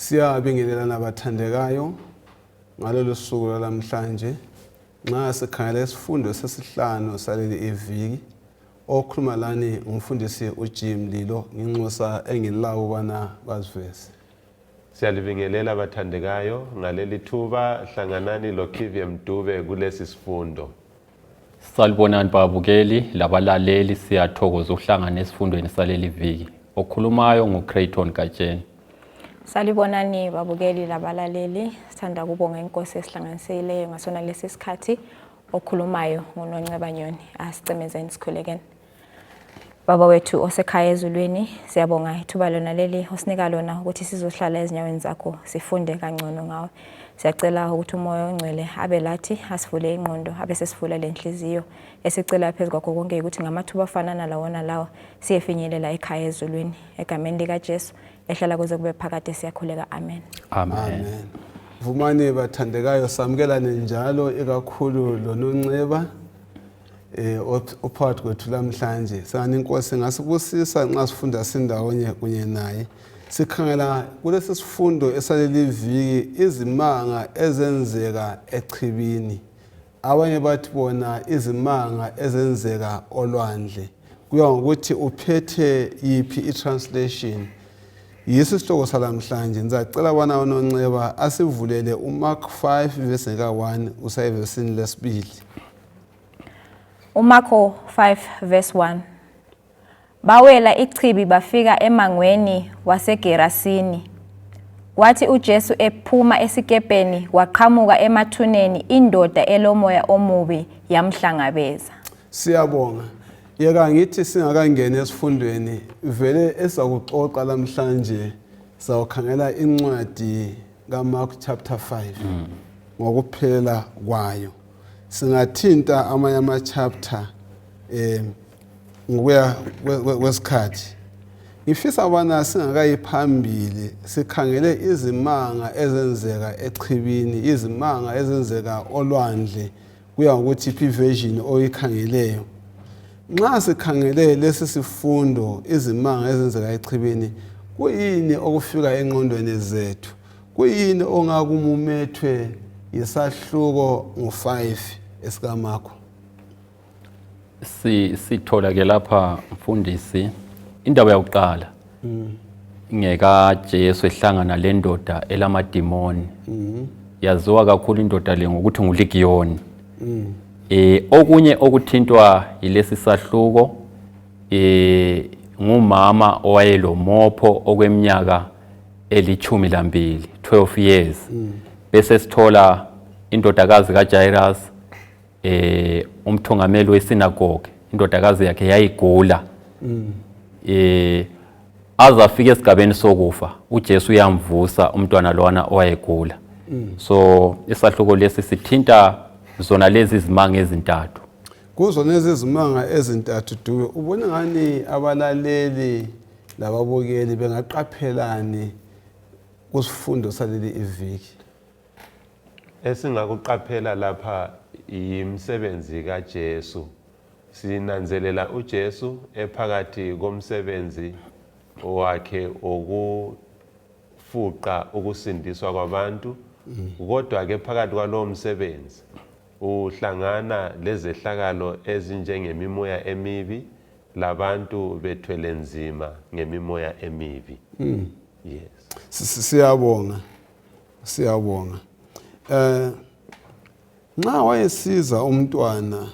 Siyabingelelana bathandekayo ngalolu suku lwalamhlanje nxa sikhangela isifundo sesihlanu saleli iviki. Okhuluma lani ngumfundisi uG Mlilo, nginxusa engilabo ubana baziveze. Siyalibingelela bathandekayo ngaleli thuba, hlanganani loKivie Mdube kulesi sifundo. Salibonani babukeli labalaleli, siyathokoza ukuhlangana esifundweni saleli viki. Okhulumayo nguCrayton Gatsheni. Salibonani babukeli labalaleli, sithanda ukubonga inkosi esihlanganiseleyo ngasona lesi sikhathi. Okhulumayo nguNonceba Nyoni. Asicemezeni sikhulekeni. Baba wethu osekhaya ezulwini, siyabonga ithuba lona leli osinika lona ukuthi sizohlala ezinyaweni zakho sifunde kangcono ngawe. Siyacela ukuthi uMoya oNgcwele abe lathi, asivule ingqondo, abe sesivula lenhliziyo. Esicela phezu kwakho konke ukuthi ngamathuba afanana lawona lawa siyefinyelela ekhaya ezulwini. Egameni likaJesu ehlala kuze kube phakade siyakhuleka, amen. Amen. Amen. Vumani bathandekayo, samukelane njalo ikakhulu loNonceba ophakathi kwethu lamhlanje. Sangani inkosi ngasibusisa nxa sifunda sindawonye kunye naye. Sikhangela kulesi sifundo esaleli viki izimanga ezenzeka echibini. Abanye bathi bona izimanga ezenzeka olwandle. Kuya ngokuthi uphethe yiphi i-translation. Yiso isihloko salamhlanje. Ngizacela ubana uNonceba asivulele uMark 5 verse ka-1 usayivesini lesibili. UMarko 5 verse 1. Bawela ichibi bafika emangweni waseGerasini. Kwathi uJesu ephuma esikepeni waqhamuka emathuneni indoda elomoya omubi yamhlangabeza. Siyabonga. Yeka ngithi singakangeni esifundweni vele esakuxoxa lamhlanje sawukhangela incwadi kaMark chapter 5 ngokuphela kwayo. Singathinta amanye ama chapter ngokuya kwesikhathi. Ngifisa ubana singakayi phambili sikhangele izimanga ezenzeka echibini, izimanga ezenzeka olwandle, kuya ngokuthi iphi version oyikhangeleyo. Nxa sikhangele lesi sifundo izimanga ezenzeka echibini, kuyini okufika engqondweni zethu? Kuyini ongakumumethwe yisahluko ngo-5 esikaMakho? Sithola ke lapha mfundisi indaba yakuqala ngeka Jesu ehlangana lendoda elamadimoni. Yaziwa kakhulu indoda le ngokuthi nguLigiyoni. Okunye okuthintwa yilesi sahluko ngumama owayelomopho okweminyaka eli-12, 12 years. Bese sithola indodakazi kaJairus, umthungameli wesinagoge, indodakazi yakhe yayigula. Azafika esigabeni sokufa, uJesu uyamvusa umntwana lwana owayegula. So isahluko lesi sithinta zona lezi izimanga ezintathu. Kuzona lezi izimanga ezintathu Dube, ubona ngani abalaleli lababukeli bengaqaphelani kusifundo saleli iviki? Esingakuqaphela lapha yimisebenzi kaJesu. Sinanzelela uJesu ephakathi komsebenzi wakhe wokufuqa ukusindiswa kwabantu, kodwa ke phakathi kwalowo msebenzi uhlangana lezehlakalo ezinjengemimoya emibi labantu bethwele nzima ngemimoya emibi. Yes. Siyabonga. Siyabonga. Nxa wayesiza umntwana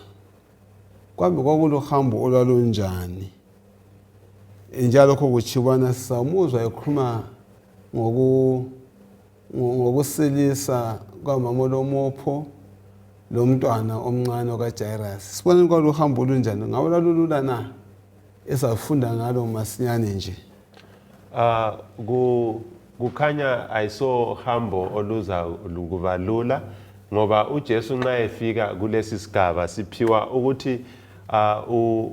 kwabe kwakulohambo olwalunjani? Njalo lokho kutshibana samuzwa ekhuluma ngokusilisa kwamama olomopho lomntwana omncane okaJairus. Sibona kwaluhambo olunjani? Ngabe lwalulula na? Esafunda ngalo masinyane nje. Kukhanya ayisohambo oluza kuba lula, ngoba uJesu nxa efika kulesi sigaba siphiwa ukuthi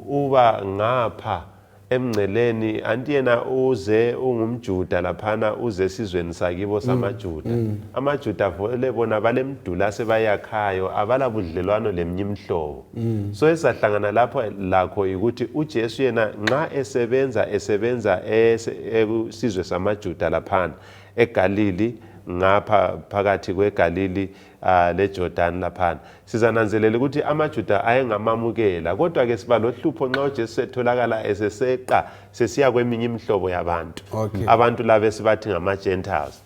uba ngapha emngceleni, anti yena uze ungumJuda laphana, uze esizweni sakibo samaJuda. AmaJuda vele bona balemiduli asebayakhayo, abala budlelwano leminye imihlobo. So esahlangana lapho lakho yikuthi uJesu yena nxa esebenza esizwe samaJuda laphana, eGalili ngapha phakathi kweGalili leJordan laphana. Sizananzelela ukuthi amaJuda ayengamamukela, kodwa ke siba lohlupho nxa uJesu etholakala eseseqa sesiya kweminye imihlobo yabantu. Abantu laba esibathi ngama-Gentiles.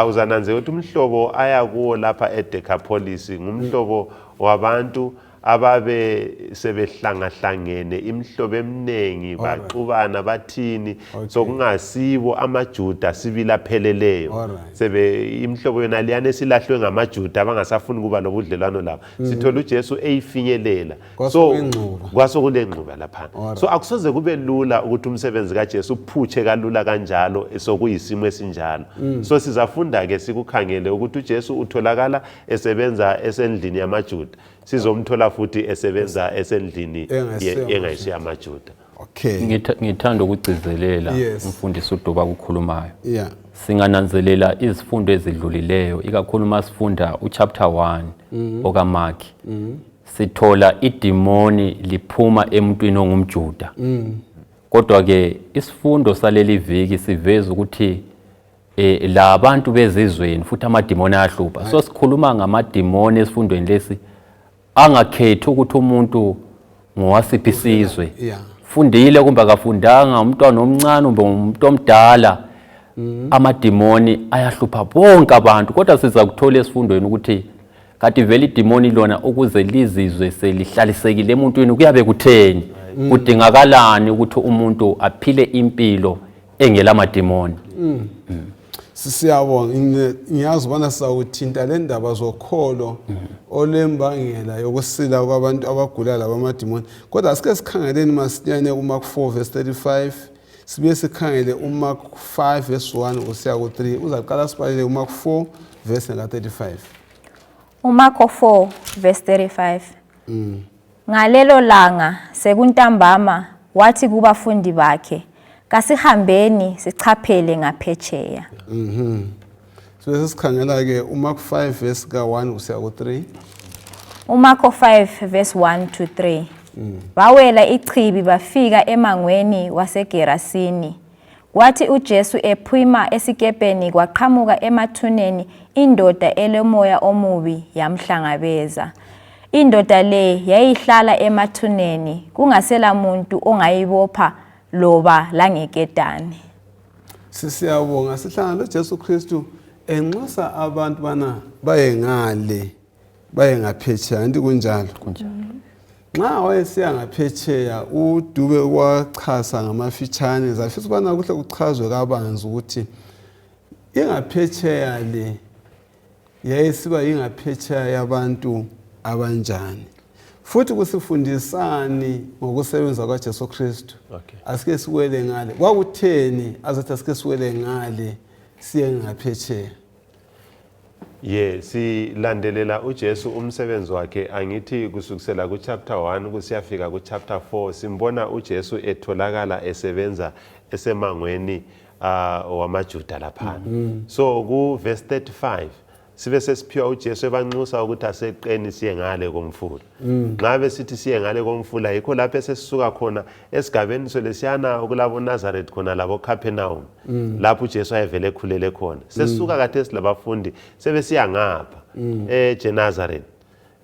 Uzananzelela ukuthi umhlobo aya kuwo lapha eDecapolis ngumhlobo wabantu ababe sebehlangahlangene imihlobo eminingi, baxubana bathini. So kungasibo amaJuda sibili apheleleyo. Sebe imihlobo yona liyana esilahlwe ngamaJuda abangasafuni kuba lobudlelwano labo. Sithola uJesu eyifinyelela. So kwasokulengxuba laphana. So akusoze kube lula ukuthi umsebenzi kaJesu uphutshe kalula kanjalo sokuyisimo esinjalo. So sizafunda ke sikukhangele ukuthi uJesu utholakala esebenza esendlini yamaJuda. Sizomthola futhi esebenza esendlini engayisiyo amaJuda. Okay. Ngithanda ukugcizelela umfundisi uDuba kukhulumayo. Singananzelela izifundo ezidlulileyo ikakhulu masifunda uchapter 1 okaMark. Sithola idimoni liphuma emuntwini ongumJuda. Kodwa ke isifundo saleli viki siveza ukuthi labantu bezizweni futhi amadimoni ayahlupha. So sikhuluma ngamadimoni esifundweni lesi angakhethi ukuthi umuntu ngowasiphi isizwe. Fundile kumbe akafundanga, umntwana omncane kumbe umuntu omdala. Amadimoni ayahlupha bonke abantu. Kodwa siza kuthola esifundweni ukuthi kanti vele idimoni lona ukuze lizizwe selihlalisekile emuntwini kuyabe kutheni, kudingakalani ukuthi umuntu aphile impilo engela madimoni. Siyabonga. Ngiyazi ubana sizawuthinta le ndaba zokholo olembangela yokusila kwabantu abagula labamadimoni. Kodwa asike sikhangeleni masinyane uMark 4 verse 35, sibuye sikhangele uMark 5 verse 1 kusiya ku-3. Uzaqala sibalele uMark 4 verse 35. uMarko 4 verse 35. Ngalelo langa sekuntambama wathi kubafundi bakhe, kasihambeni sichaphele ngaphetsheya. Sibe sesikhangela ke uMark 5 verse ka-1 kusiya ku-3. uMarko 5 verse 1 to 3. Bawela ichibi bafika emangweni waseGerasini. Kwathi uJesu ephuma esikepeni kwaqhamuka emathuneni indoda elomoya omubi yamhlangabeza. Indoda le yayihlala emathuneni kungasela muntu ongayibopha loba langeketane. Sisiyabonga sihlangana loJesu Kristu enxusa abantu bana baye ngale, baye ngaphetsheya. Anti kunjalo? Kunjalo. Nxa wayesiya ngaphetsheya uDube wachasa ngamafitshane, zafisa ubana kuhle kuchazwe kabanzi ukuthi ingaphetsheya le yayisiba ingaphetsheya yabantu abanjani, futhi kusifundisani ngokusebenza kwaJesu Kristu. Asike siwele ngale, kwakutheni azathi asike siwele ngale siye ngaphetsheya? Ye, silandelela uJesu umsebenzi wakhe angithi kusukisela ku-chapter 1 kusiyafika ku-chapter 4 simbona uJesu etholakala esebenza esemangweni wamaJuda laphana. So ku verse 35 sibe sesiphiwa uJesu ebanxusa ukuthi aseqeni siye ngale komfula. Nxa besithi siye ngale komfula yikho lapho esesisuka khona esigabeni solesiyana okulabo Nazareth khona labo Capernaum, lapho uJesu ayevele ekhulele khona. Sesisuka khathesi labafundi sebesiya ngapha eGenazareth.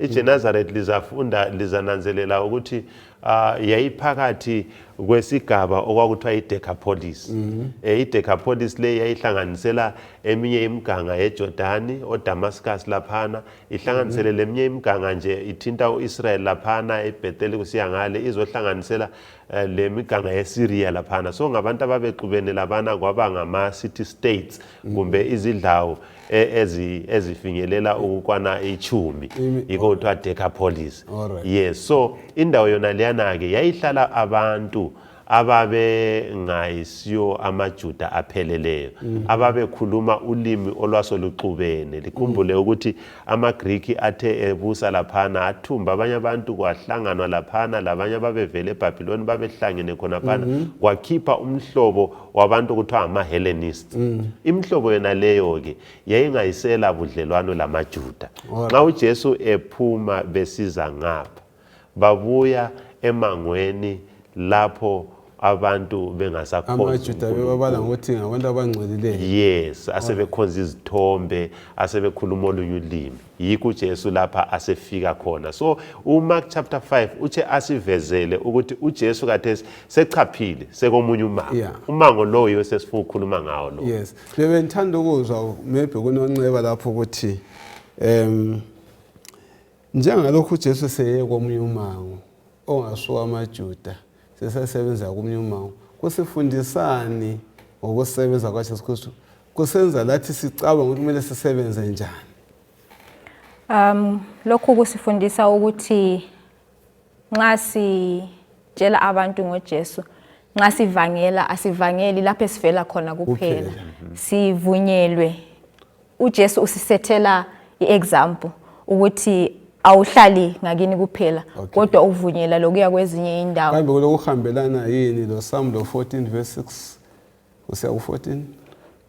IGenazareth lizafunda lizananzelela ukuthi yayiphakathi kwesigaba okwakuthiwa iDecapolis. IDecapolis le yayihlanganisela eminye imiganga yeJordani, oDamascus laphana, ihlanganisele leminye imiganga nje ithinta uIsrael laphana eBethel kusiya ngale, izohlanganisela le miganga yeSyria laphana. So ngabantu ababexubene labana kwaba ngama city states kumbe izidlawo ezifinyelela ukukwana ichumi, yikho kuthiwa Decapolis. Yes, so indawo yona leyana ke yayihlala abantu ababengayisiyo amaJuda apheleleyo, ababekhuluma ulimi olwasoluxubene. Likhumbule ukuthi amaGriki athe ebusa laphana athumba abanye abantu, kwahlanganwa laphana labanye ababevele eBhabhiloni babehlangene khonaphana, kwakhipha umhlobo wabantu okuthiwa ngama-Hellenists. Imihlobo yona leyo-ke yayingayisela budlelwano lamaJuda. Nxa uJesu ephuma besiza ngapha, babuya emangweni lapho Abantu bengasakhonzi amaJuda bebabala ngokuthi ngabantu abangcolileyo. Yes, asebekhonza izithombe, asebekhuluma olunye ulimi. Yikho uJesu lapha asefika khona. So uMark chapter 5 uthe asivezele ukuthi uJesu kathesi sechaphile sekomunye umango. Umango lowo yiwo sesifuna ukukhuluma ngawo lo. Yes, bebengithanda ukuzwa maybe kunonceba lapho ukuthi njengalokhu uJesu seye komunye umango ongasuka amaJuda, sesesebenza komunye umango, kusifundisani ngokusebenza kwaJesu Kristu? Kusenza lathi sicabanga ukuthi kumele sisebenze njani? Lokhu kusifundisa ukuthi nxa sitshela abantu ngoJesu, nxa sivangela, asivangeli lapho esivela khona kuphela. Sivunyelwe. uJesu usisethela i-example ukuthi awuhlali ngakini kuphela, kodwa uvunyela lokuya kwezinye indawo. Kambe kulokuhambelana yini lo Psalm lo 14 verse 6 kusiya ku-14?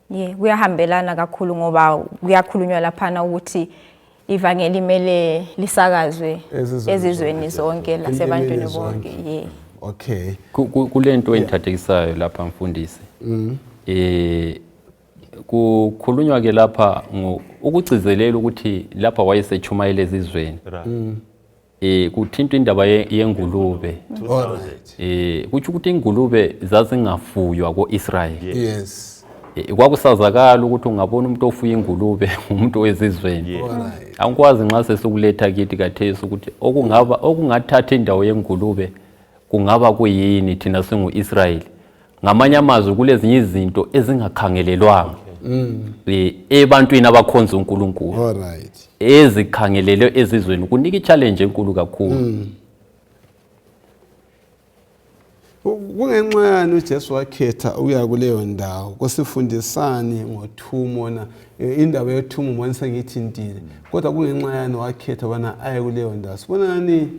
Ye, kuyahambelana kakhulu ngoba kuyakhulunywa laphana ukuthi ivangeli imele lisakazwe ezizweni zonke lasebantwini bonke. Ye. Okay. Kulento engithathekisayo lapha mfundisi. Kukhulunywa ke lapha ukugcizelela ukuthi lapha wayesechumayela ezizweni. Kuthintwa indaba yengulube. Kutsho ukuthi ingulube zazingafuywa ko-Israyeli. Yes. Kwakusazakala ukuthi ungabona umuntu ofuya ingulube umuntu wezizweni. Angikwazi nxa sesikuletha kithi kathesi ukuthi okungathatha indawo yengulube kungaba kuyini thina singu-Israyeli. Ngamanye amazwi kulezinye izinto ezingakhangelelwanga ebantwini abakhonza uNkulunkulu. Ezikhangelelwe ezizweni kunika i-challenge enkulu kakhulu. Kungenxa yani uJesu wakhetha ukuya kuleyo ndawo? Kusifundisani ngothumo na? Indaba yothumo mbona sengiyithintile, kodwa kungenxa yani wakhetha ubana aye kuleyo ndawo? Sibona ngani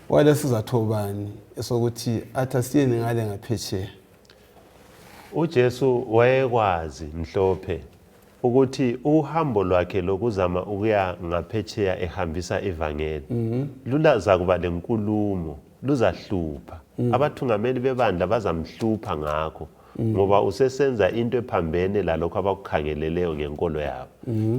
walesizatho bani esokuthi athi asiyeni ngale ngaphetsheya? uJesu wayekwazi mhlophe ukuthi uhambo lwakhe lokuzama ukuya ngaphetsheya ehambisa ivangeli luzakuba lenkulumo, luzahlupha. Abathungameli bebandla bazamhlupha ngakho, ngoba usesenza into ephambene lalokho abakukhangeleleyo ngenkolo yabo.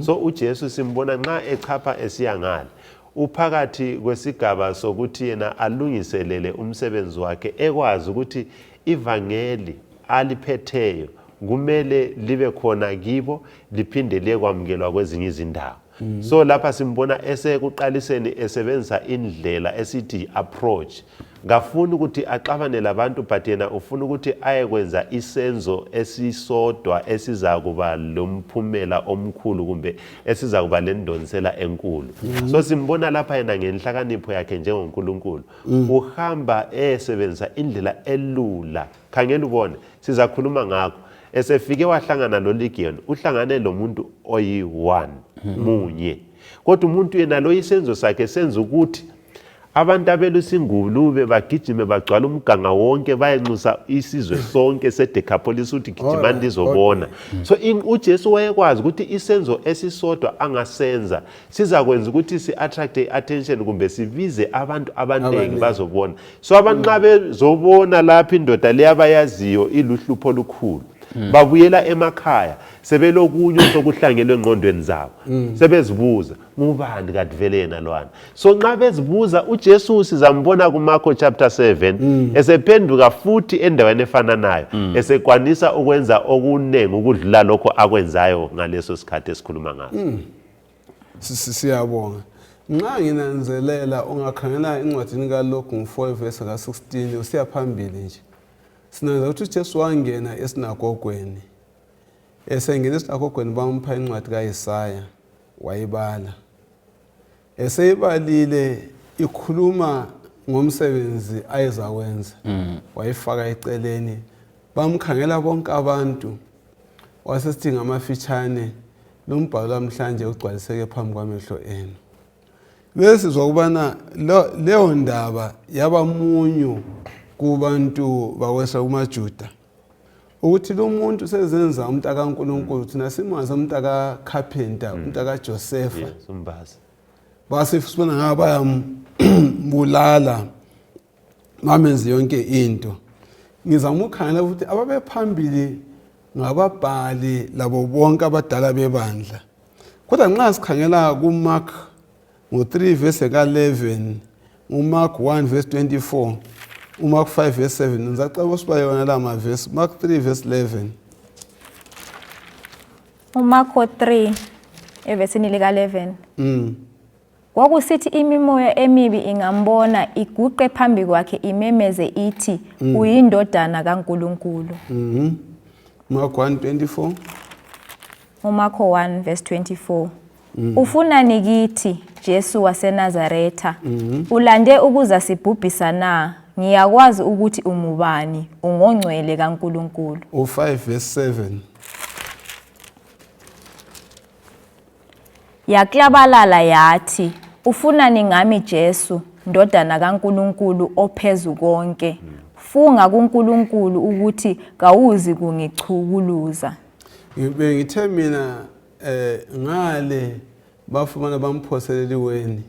So uJesu simbona nxa echapha esiya ngale, uphakathi kwesigaba sokuthi yena alungiselele umsebenzi wakhe, ekwazi ukuthi ivangeli aliphetheyo kumele libe khona kibo, liphinde liyekwamukelwa kwezinye izindawo. So lapha simbona esekuqaliseni esebenzisa indlela esithi approach. Kafuni ukuthi axabane labantu, but yena ufuna ukuthi ayekwenza isenzo esisodwa esizakuba lomphumela omkhulu kumbe esizakuba lendonsela enkulu. So simbona lapha yena ngenhlakanipho yakhe njengoNkulunkulu uhamba esebenzisa indlela elula. Khangela ubone, sizakhuluma ngakho. Esefike wahlangana lo Legion, uhlangane lomuntu oyi-1 munye. Kodwa umuntu yena lo isenzo sakhe senza ukuthi abantu abelusa ingulube bagijime bagcwala umganga wonke bayenxusa isizwe sonke seDecapolis ukuthi gijimani lizobona. So uJesu wayekwazi ukuthi isenzo esisodwa angasenza sizakwenza ukuthi si-attract i-attention kumbe sibize abantu abaningi bazobona. So abantu nxa bezobona lapha indoda le abayaziyo iluhlupho olukhulu, babuyela emakhaya sebelokunye osokuhlangelwe engqondweni zabo, sebezibuza ngubani kanti vele yena lwana. So nxa bezibuza uJesu sizambona kuMarko chapter 7 esephenduka futhi endaweni efananayo, esekwanisa ukwenza okuningi ukudlula lokho akwenzayo ngaleso sikhathi esikhuluma ngaso. Siyabonga. Nxa nginanzelela ungakhangela encwadini kaLuke ngo-4 verse ka-16 usiya phambili nje, sinanzelela ukuthi uJesu wangena esinagogweni. Esengena esinagogweni bampha incwadi kaIsaya wayibala. Eseyibalile ikhuluma ngomsebenzi ayezawenza, wayifaka eceleni. Bamkhangela bonke abantu, wasesithi ngamafitshane, lo mbhalo lamhlanje ugcwaliseke phambi kwamehlo enu. Besizwa ukubana leyo ndaba yaba munyu kubantu bakwesa kumaJuda, ukuthi lo muntu sezenza umuntu kaNkulunkulu, thina simazi umuntu kaCarpenter, umuntu kaJosepha. Yes, umbazi. Basifuna ngaba bayambulala, bamenze yonke into. Ngizama ukukhangela ukuthi ababephambili ngababhali labo bonke abadala bebandla. Kodwa nxa sikhangela kuMark ngo-3 verse ka-11, uMark 1 verse 24, uMark 5 verse 7, ngizacela usibale wona la mavesi. Mark 3 verse 11. UMarko 3 evesini lika-11. Kwakusithi imimoya emibi ingambona iguqe phambi kwakhe imemeze ithi uyindodana kaNkulunkulu. Mark 1:24. UMarko 1 verse 24. Ufunani kithi Jesu waseNazaretha? Ulande ukuza sibhubhisa na? Ngiyakwazi ukuthi ungubani, ungongcwele kaNkulunkulu. U5 verse 7. Yaklabalala yathi, Ufunani ngami Jesu, ndodana kaNkulunkulu ophezu konke? Funga kuNkulunkulu ukuthi kawuzi kungichukuluza. Bengithe mina ngale bafumana bamphoselela eliweni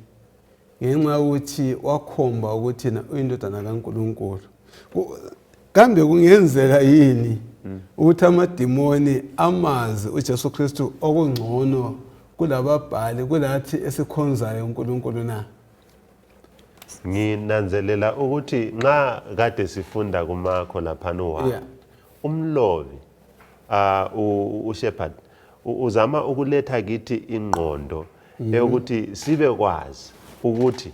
ngenxa yokuthi wakhomba ukuthi yena uyindodana kaNkulunkulu. Kambe kungenzeka yini ukuthi amadimoni amazi uJesu Kristu okungcono kulababhali kulathi esikhonzayo uNkulunkulu na? Nginanzelela ukuthi nxa kade sifunda kuMakho laphana uwa umlobi uShepherd uzama ukuletha kithi ingqondo eyokuthi sibekwazi ukuthi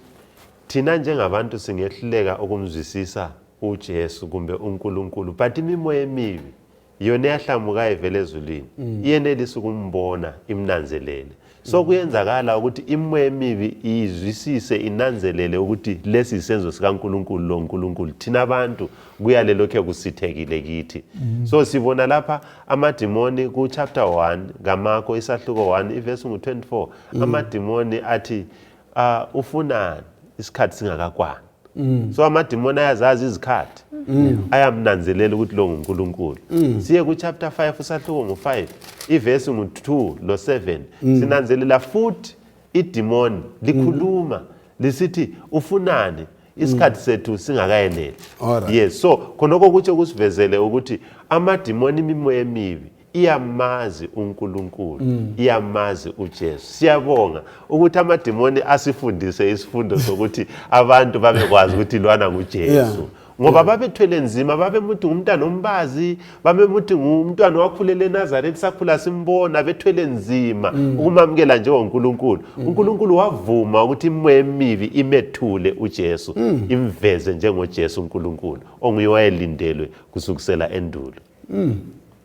thina njengabantu singehluleka ukumzwisisa uJesu kumbe uNkulunkulu, but imimoya emibi yona eyahlamukayo ivela ezulwini iyenelisa ukumbona imnanzelele. So kuyenzakala ukuthi imimoya emibi izwisise inanzelele ukuthi lesi yisenzo sikaNkulunkulu lo Nkulunkulu, thina abantu kuyale lokhe kusithekile kithi. So sibona lapha amadimoni ku chapter 1 kaMarko isahluko 1 ivesi ngu-24, amadimoni athi ufunani isikhathi singakakwani. So amadimoni ayazazi izikhathi, ayamnanzelela ukuthi lo nguNkulunkulu. Siye ku chapter 5 usahluko ngu-5 ivesi ngu-2 lo-7, sinanzelela futhi idimoni likhuluma lisithi ufunani isikhathi sethu singakayeneli. Yes, so khonokho kutsho kusivezele ukuthi amadimoni, imimoya emibi iyamazi uNkulunkulu, iyamazi uJesu. Siyabonga ukuthi amadimoni asifundise isifundo sokuthi abantu babekwazi ukuthi lwana nguJesu. Ngoba babethwele nzima, babemuthi ngumntwana ombazi, babemuthi ngumntwana owakhulela eNazaretha, sakhula simbona, bethwele nzima ukumamukela njengoNkulunkulu. uNkulunkulu wavuma ukuthi imimoya emibi imethule uJesu, imveze njengoJesu uNkulunkulu onguye wayelindelwe kusukisela endulo.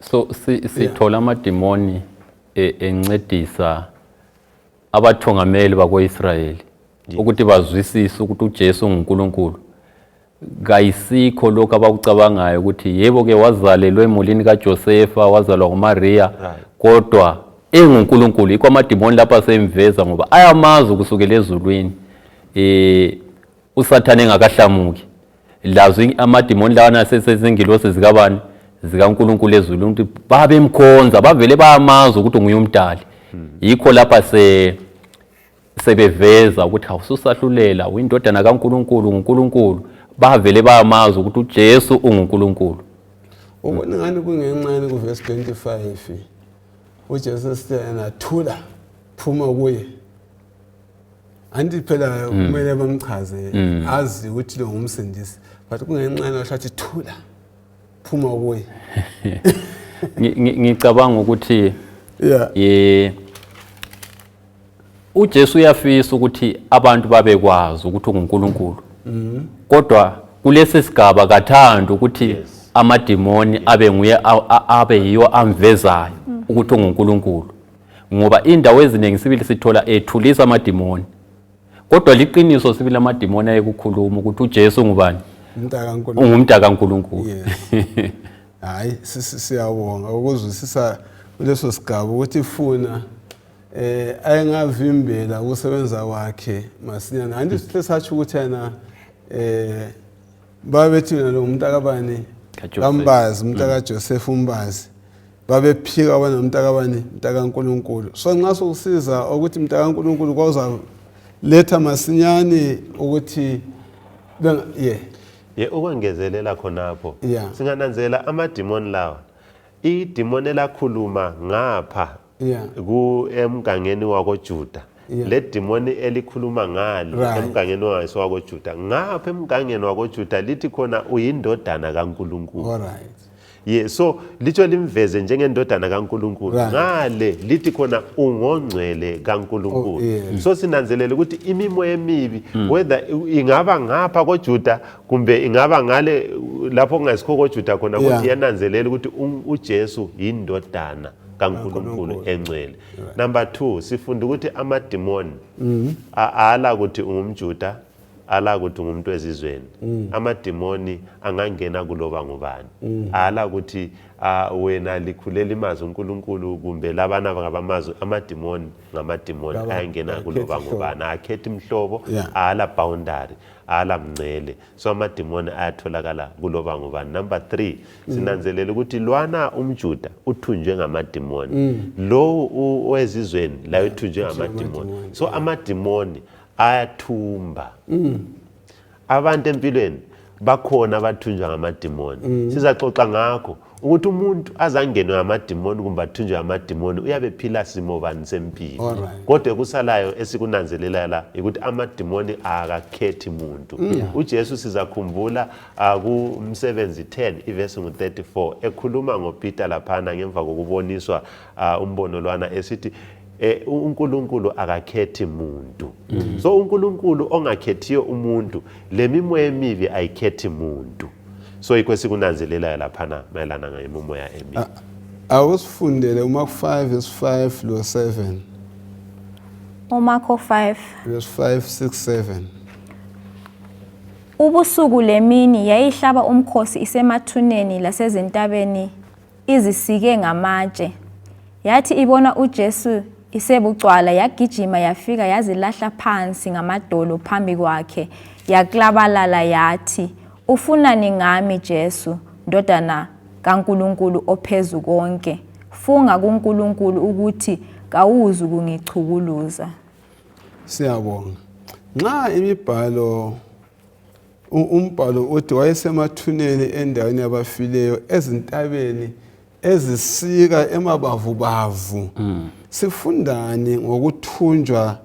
So sithola amadimoni encedisa abathongameli bakoIsrayeli ukuthi bazwisise ukuthi uJesu unguNkulunkulu. Kayisikho lokho abakucabangayo ukuthi yebo ke wazalelwe emulini kaJosefa, wazalwa nguMaria, kodwa enguNkulunkulu. Yikho amadimoni lapha semveza ngoba ayamazi kusukela ezulwini uSathane engakahlamuki. Lazo amadimoni lawana sezingilosi zikabani, zikaNkulunkulu ezulwini, ukuthi babemkhonza, bavele bayamazi ukuthi nguye umdali. Yikho lapha sebeveza ukuthi awususahlulela, uyindodana kaNkulunkulu, nguNkulunkulu. Bavele bayamazi ukuthi uJesu unguNkulunkulu. Ubona ngani kungenxeni kuvesi 25 uJesu esithi yena thula, phuma kuye. Anti phela kumele bamchaze azi ukuthi lo ngumsindisi, but kungenxeni washo thula, phuma kuye. Ngicabanga ukuthi uJesu uyafisa ukuthi abantu babekwazi ukuthi unguNkulunkulu. Kodwa kulesi sigaba kathandi ukuthi amadimoni abe nguye abe yiyo amvezayo ukuthi unguNkulunkulu. Ngoba indawo eziningi sibili sithola ethulisa amadimoni. Kodwa liqiniso sibili amadimoni ayekukhuluma ukuthi uJesu ngubani? Ungumntaka kaNkulunkulu. Hayi, siyabonga ukuzwisisa kuleso sigaba ukuthi funa ayengavimbela ukusebenza kwakhe masinyane. Anti sihle satsho ukuthi yena babethi yena lo ngumntakabani kambazi, umntaka Joseph umbazi. Babephika wena umntakabani, mntakaNkulunkulu. So nxa sokusiza ukuthi mntakaNkulunkulu kwawuzaletha masinyane ukuthi yeah. Ye ukwengezelela khonapho yeah. Singananzelela amadimoni lawa, idimoni elakhuluma ngapha yeah. ku emgangeni wakoJuda yeah. Le dimoni elikhuluma ngale right. Emgangeni wakoJuda ngapha emgangeni wakoJuda lithi khona uyindodana kaNkuluNkulu. All right. Ye so litsho limveze njengendodana kaNkuluNkulu right. Ngale lithi khona ungongcwele kaNkuluNkulu. Oh, yeah. So sinanzelela ukuthi imimoya emibi whether ingaba ngapha koJuda kumbe ingaba ngale lapho kungasikho koJuda khona kodwa yeah. Iyananzelela ukuthi uJesu yindodana kaNkuluNkulu engcwele. Right. Number 2 sifunda ukuthi amadimoni ala ukuthi ungumJuda, ala ukuthi ungumuntu wezizweni. Amadimoni angangena kuloba ngubani. Ala ukuthi wena likhulela imazi uNkulunkulu kumbe labana ngabamazi, amadimoni ngamadimoni ayangena kuloba ngubani, akhethi imhlobo, ala boundary, ala mngcele. So amadimoni ayatholakala kuloba ngubani. Number 3 sinanzelela ukuthi lwana umJuda uthunjwe ngamadimoni, lo owezizweni laye uthunjwe ngamadimoni. So amadimoni ayathumba abantu empilweni, bakhona abathunjwa ngamadimoni. Sizaxoxa ngakho ukuthi umuntu azangenwe ngamadimoni kumbe athunjwe ngamadimoni uyabe ephila simo bani sempilo. Kodwa ekusalayo esikunanzelela la ukuthi amadimoni akakhethi muntu. UJesu sizakhumbula kumsebenzi 10 ivesi ngu-34 ekhuluma ngoPeter laphana ngemva kokuboniswa umbono lwana esithi uNkulunkulu akakhethi muntu. So uNkulunkulu ongakhethiyo umuntu, lemimoya emibi ayikhethi muntu. So yikho esikunanzelelayo laphana mayelana ngemimoya emibi. Awusifundele uMark 5 verse 5 lo 7. uMarko 5 verse 5 6 7. Ubusuku lemini yayihlaba umkhosi isemathuneni lasezintabeni izisike ngamatshe. Yathi ibona uJesu isebucwala yagijima yafika yazilahla phansi ngamadolo phambi kwakhe, yaklabalala yathi, ufunani ngami Jesu, ndodana kaNkulunkulu ophezu konke? Funga kuNkulunkulu ukuthi kawuzu kungichukuluza. Siyabonga. Nxa imibhalo umbhalo uthi wayesemathuneni endaweni yabafileyo ezintabeni ezisika emabavubavu. Sifundani ngokuthunjwa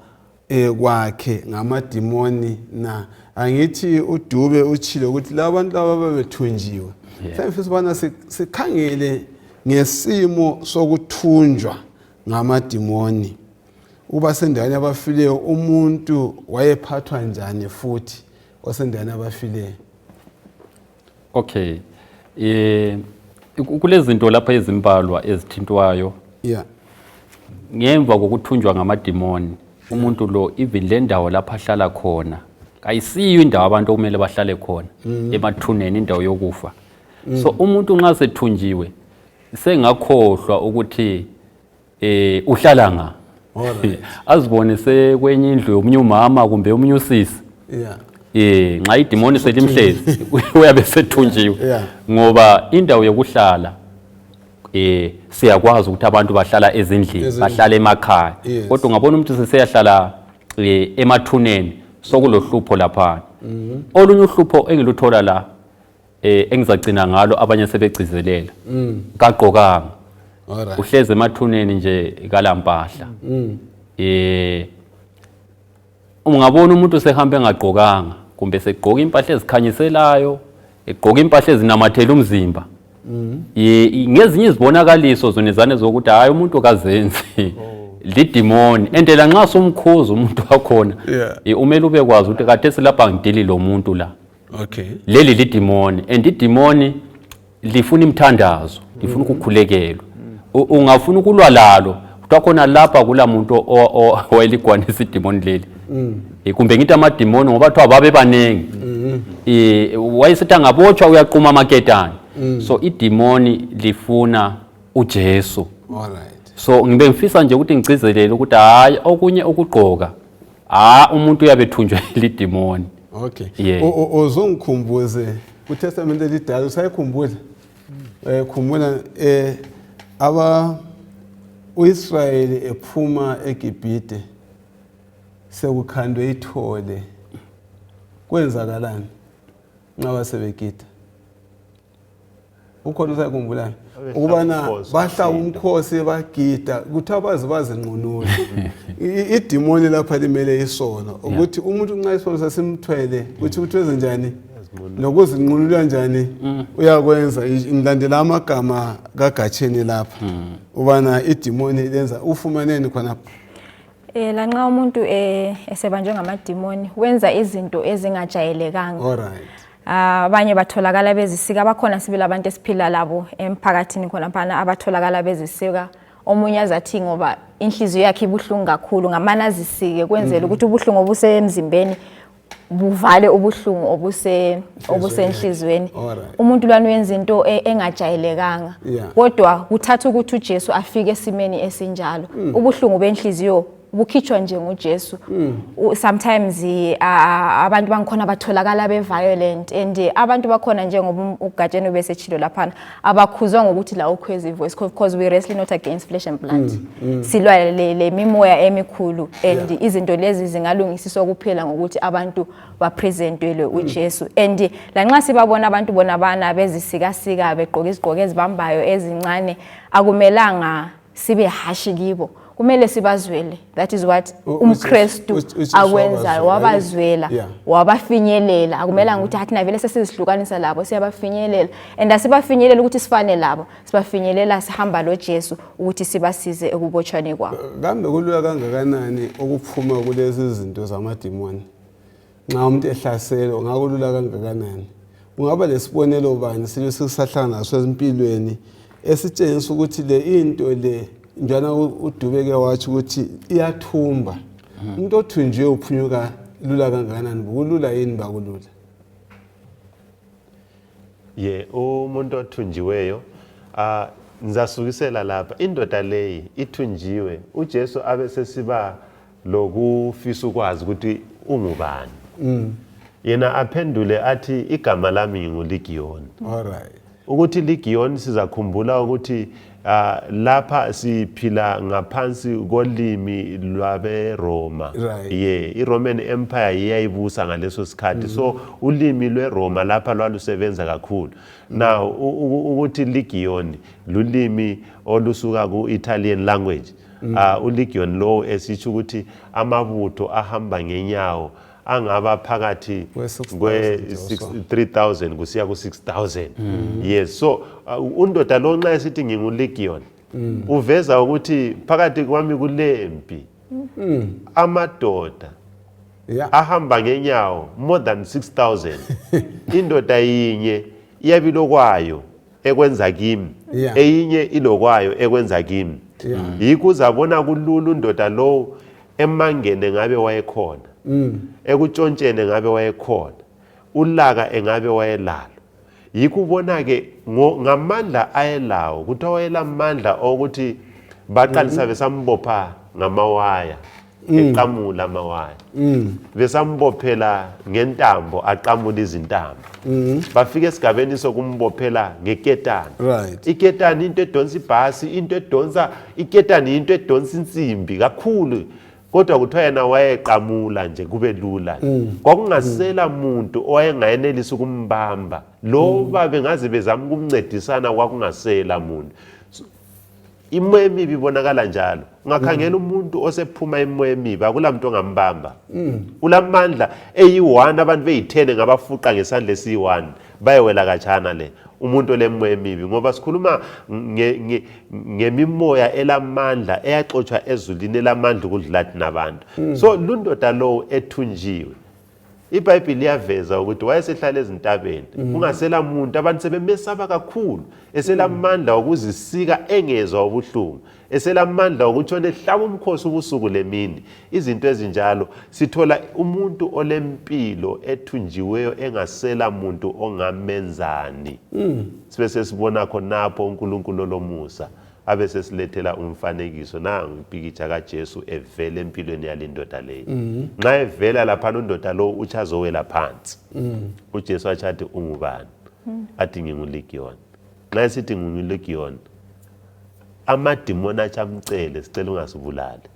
kwakhe ngamadimoni na? Angithi uDube utshilo ukuthi labantu laba babethunjiwe. Sengifisa ubana sikhangele ngesimo sokuthunjwa ngamadimoni. Uba sendaweni yabafileyo umuntu wayephathwa njani futhi osendaweni yabafileyo? Okay. Kulezinto lapha ezimbalwa ezithintwayo. Yeah. Ngemva kokuthunjwa ngamadimoni, umuntu lo even le ndawo lapha ahlala khona ayisiyo indawo abantu okumele bahlale khona, emathuneni, indawo yokufa. So umuntu nxa sethunjiwe sengakhohlwa ukuthi uhlala nga. Azibone sekwenye indlu yomunye umama kumbe omunye usisi. Nxa idimoni selimhlezi uyabe sethunjiwe. Ngoba indawo yokuhlala siyakwazi ukuthi abantu bahlala ezindlini, bahlala emakhaya. Kodwa ungabona umuntu seseyahlala emathuneni, sokulohlupho laphana. Olunye uhlupho engiluthola la engizagcina ngalo abanye sebegcizelela, kagqokanga, uhlezi emathuneni nje kalampahla. Ungabona umuntu sehamba engagqokanga kumbe segqoka impahla ezikhanyiselayo, egqoka impahla ezinamathela umzimba. Ngezinye izibonakaliso zonezane zokuthi hayi umuntu kazenzi. Lidimoni. Endela nxa sumkhuza umuntu wakhona, umele ubekwazi ukuthi kade silapha ngidili lo muntu la. Okay. Leli lidimoni, and idimoni lifuna imithandazo, lifuna ukukhulekelwa. Ungafuna ukulwa lalo, kuthiwa khona lapha kula muntu owayeligwanisa idimoni leli. Kumbe ngithi amadimoni ngoba kuthiwa babe baningi. Wayesithi angabotshwa uyaquma amaketane. So idimoni lifuna uJesu. Alright. So ngibe ngifisa nje ukuthi ngigcizelele ukuthi hayi okunye ukugqoka, umuntu uyabe ethunjwe lidimoni. Okay. Uzongikhumbuze kuTestament elidala, usayikhumbula? Khumbula aba uIsrayeli ephuma eGibhite sekukhandwe ithole. Kwenzakalani? Nxa basebegida ukhona usayikhumbulayo ukubana bahlaba umkhosi bagida kuthiwa baze bazinqunula. Idimoni lapha limele isono, ukuthi umuntu nxa isono sesimthwele kuthi ukuthi wenze njani nokuzinqunula njani uyakwenza. Ngilandela amagama kaGatsheni lapha ubana idimoni lenza ufumaneni khonapha. Lanxa umuntu esebanjwe ngamadimoni wenza izinto ezingajayelekanga. Alright. Abanye batholakala bezisika, bakhona sibili abantu esiphila labo emphakathini khonaphana abatholakala bezisika. Omunye azathi ngoba inhliziyo yakhe ibuhlungu kakhulu ngamane azisike kwenzela ukuthi ubuhlungu obusemzimbeni buvale ubuhlungu obusenhliziyweni. Umuntu lwana uyenza into engajayelekanga. Kodwa kuthatha ukuthi uJesu afike esimeni esinjalo. Ubuhlungu benhliziyo bukhitshwa nje nguJesu. Sometimes abantu bangikhona batholakala be-violent and abantu bakhona njengoba uGatsheni ubesechilo laphana abakhuzwa ngokuthi la ukhweza ivoice, because we wrestle not against flesh and blood. Silwa le mimoya emikhulu and izinto lezi zingalungisiswa kuphela ngokuthi abantu bapresentwele uJesu. And lanxa sibabona abantu bona bana bezisikasika begqoka izigqoko ezibambayo ezincane, akumelanga sibe hashi kibo, kumele sibazwele. That is what umKristu uJesu akwenzayo. Wabazwela. Wabazwela, wabafinyelela. Akumelanga ukuthi athi navele sesizihlukanisa labo. Siyabafinyelela and asibafinyelela ukuthi sifane labo, sibafinyelela sihamba lo Jesu ukuthi sibasize ekubotshweni kwabo. Kambe kulula kangakanani ukuphuma kulezi zinto zamadimoni nxa umuntu ehlaselwa? Ngakulula kangakanani? Ungaba lesibonelo bani sibe sikusahlangana naso empilweni esitshengisa ukuthi le into le njana uDubeke watsho ukuthi iyathumba? Umuntu othunjiwe uphunyuka lula kangakanani? Kulula yini bakulula? Ye, umuntu othunjiweyo, ngizasukisela lapha. Indoda leyi ithunjiwe, uJesu abe sesiba lokufisa ukwazi ukuthi ungubani. Yena aphendule athi, "Igama lami nginguLigiyoni." Ukuthi Legion, sizakhumbula ukuthi lapha siphila ngaphansi kolimi lwabeRoma. Ye, iRoman Empire iyayibusa ngaleso sikhathi, so ulimi lweRoma lapha lwalusebenza kakhulu. Now ukuthi Legion lulimi olusuka ku-Italian language. ULegion lo esitsho ukuthi amabutho ahamba ngenyawo angaba phakathi kwe-6,000 kwe or so. 3000 kusiya ku-6000, yes. So undoda lo nxa esithi ngingulegion, uveza ukuthi phakathi kwami kulempi, amadoda ahamba ngenyawo more than 6000. Indoda yinye iyabilokwayo ekwenza kimi, eyinye ilokwayo ekwenza kimi. Yikho uzabona kulula undoda lowo emangene ngabe wayekhona, ekutshontsheni ngabe wayekhona, ulaka engabe wayelalo. Yikho ubona-ke ngamandla ayelawo, kuthiwa wayelamandla okuthi baqalisa besambopha ngamawaya, eqamula amawaya, besambophela ngentambo, aqamula izintambo, bafika esigabeni sokumbophela ngeketani. Iketani into edonsa ibhasi, into edonsa iketani, into edonsa insimbi kakhulu, kodwa kuthiwa yena wayeqamula nje kube lula. Kwakungasela muntu owayengayenelisa ukumbamba loba bengaze bezama ukumncedisana, kwakungasela muntu. Imoya emibi ibonakala njalo. Ungakhangela umuntu osephuma imoya emibi, akula muntu ongambamba, ulamandla eyi-one. Abantu beyi-10 ngabafuqa ngesandla esiyi-one bayewela katshana le umuntu olemoya emibi, ngoba sikhuluma ngemimoya elamandla eyaxotshwa ezulwini, elamandla ukudlula thina abantu. So lundoda lowo ethunjiwe, iBhayibhili liyaveza ukuthi wayesehlala ezintabeni, kungasela muntu, abantu sebemesaba kakhulu, eselamandla okuzisika engezwa ubuhlungu, eselamandla okutshona ehlaba umkhosi ubusuku lemini, izinto ezinjalo. Sithola umuntu olempilo ethunjiweyo engasela muntu ongamenzani. Sibe sesibona khonapho uNkulunkulu olomusa abe sesilethela umfanekiso, nangu ipikitsha kaJesu evela empilweni yalindoda leyi. Nxa evela laphana, undoda lo utsho azowela phansi. UJesu atsho athi, "Ungubani?" Athi, "NginguLegion." Nxa esithi nginguLegion, amadimoni atsho amcele, "Sicela ungasibulali."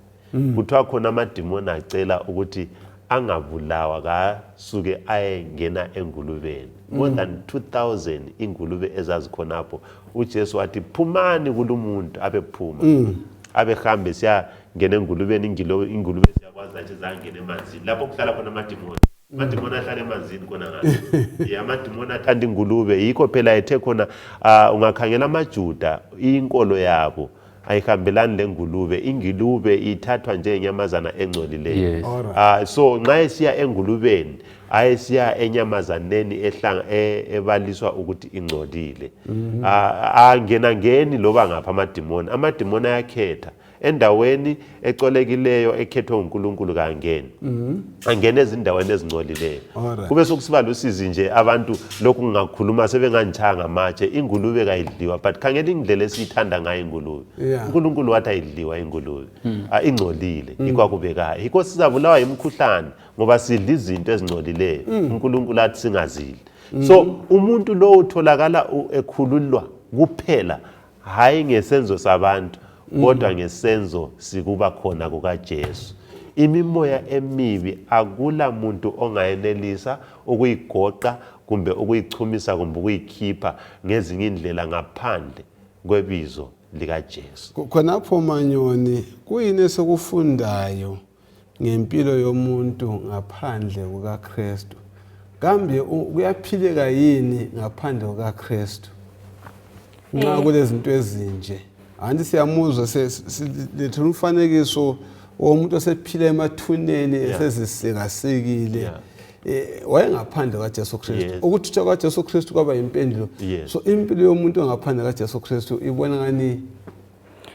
Kuthiwa khona amadimoni acela ukuthi angabulawa, kasuke ayengena engulubeni. More than 2000 ingulube ezazikhonapho. UJesu wathi phumani kulumuntu, abephuma. Abehambe siyangena engulubeni, ingulube siyakwazi athi zangena emanzini lapho kuhlala khona amadimoni. Amadimoni ahlala emanzini khona ngale. Yeah, amadimoni athanda ingulube, yikho phela ethe khona ungakhangela amaJuda, inkolo yabo ayihambelani lengulube. Ingulube ithathwa njengenyamazana engcolileyo. Yes. So nxa esiya engulubeni, ayesiya enyamazaneni ebaliswa ukuthi ingcolile. Angena ngeni loba ngapha amadimoni. Amadimoni ayakhetha endaweni ecolekileyo ekhethwe uNkulunkulu, kangeni. Angena ezindaweni ezingcolileyo. Kube sokusiba lusizi nje abantu, lokhu ngingakhuluma sebengangitshaya ngamatshe. Ingulube kayidliwa, but khangela indlela esiyithanda ngayo ingulube. uNkulunkulu wathi ayidliwa ingulube. Ingcolile, yikho akubekayo. Yikho sizabulawa yimikhuhlane ngoba sidla izinto ezingcolileyo. uNkulunkulu athi singazidli. So umuntu lo utholakala ekhululwa kuphela, hayi ngesenzo sabantu, kodwa ngesenzo sikuba khona kukaJesu. Imimoya emibi akula muntu ongayenelisa ukuyigoqa kumbe ukuyichumisa kumbe ukuyikhipha ngezinye indlela ngaphandle kwebizo likaJesu. Khonapho Manyoni, kuyini esikufundayo ngempilo yomuntu ngaphandle kukaKristu? Kambe kuyaphileka yini ngaphandle kukaKristu nxa kulezinto ezinje? Anti siyamuzwa, silethe umfanekiso womuntu osephila emathuneni, esezisikasikile. Wayengaphandle kaJesu Kristu. Ukuthutha kwaJesu Kristu kwaba impendulo. So impilo yomuntu ongaphandle kaJesu Kristu ibona ngani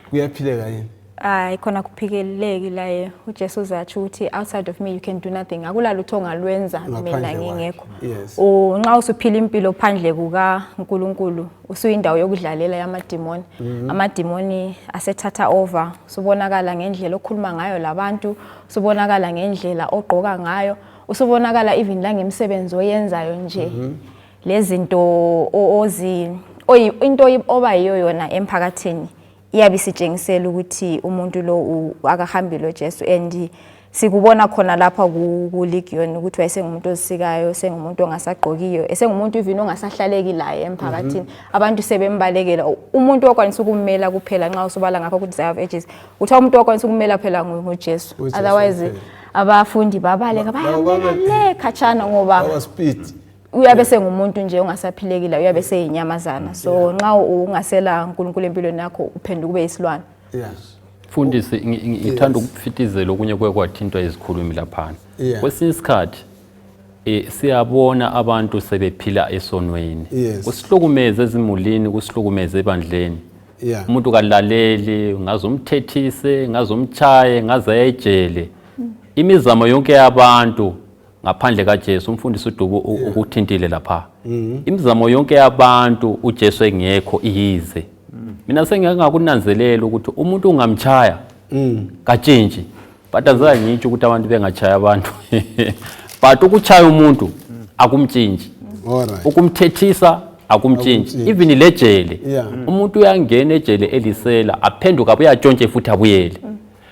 kuyaphileka yini? Hayi, khona kuphikeleleki laye. uJesu uzatsho ukuthi outside of me you can do nothing. Akula lutho ongalwenza mina Ngaphandle kwakhe. ngingekho. Yes. Nxa usuphila impilo phandle kukaNkulunkulu, usuyindawo yokudlalela yamadimoni. Amadimoni asethatha over. Usubonakala ngendlela okhuluma ngayo labantu, usubonakala ngendlela ogqoka ngayo, usubonakala even la ngemsebenzi oyenzayo nje. Lezinto ozi into oba yiyo yona emphakathini iyabe isitshengisela ukuthi umuntu lo akahambi lo Jesu. And sikubona khona lapha ku-Legion ukuthi wayesengumuntu ozisikayo, sengumuntu ongasagqokiyo, esengumuntu even ongasahlaleki laye emphakathini. Abantu sebembalekela. Umuntu okwanisa ukummela kuphela, nxa usubala ngapha ku-Desire of Ages, kuthiwa umuntu okwanisa ukumela phela nguJesu. UJesu Otherwise kuphela. abafundi babaleka, bayamela le khatshana ngoba Our speed. Uyabe sengumuntu nje ongasaphilekile, uyabe seyinyamazana. So nxa ungasela uNkulunkulu empilweni yakho, uphenduka ube yisilwane. Mfundisi, ngithanda ukufitizela okunye kuye kwathintwa izikhulumi laphana. Kwesinye isikhathi siyabona abantu sebephila esonweni. Kusihlukumeze ezimulini, kusihlukumeze ebandleni. Umuntu kalaleli, ngaze umthethise, ngaze umtshaye, ngaze aye ejele. Imizamo yonke yabantu ngaphandle kaJesu, umfundisi uDubu ukuthintile lapha. Imizamo yonke yabantu uJesu engekho iyize. Mina sengike ngakunanzelela ukuthi umuntu ungamchaya katshintshi. But azange ngitsho ukuthi abantu bengachaya abantu. But ukuchaya umuntu akumtshintshi. Ukumthethisa akumtshintshi. Akumtshintshi. Even lejele. Umuntu uyangena ejele elisela, aphenduka abuye atshontshe futhi abuyele.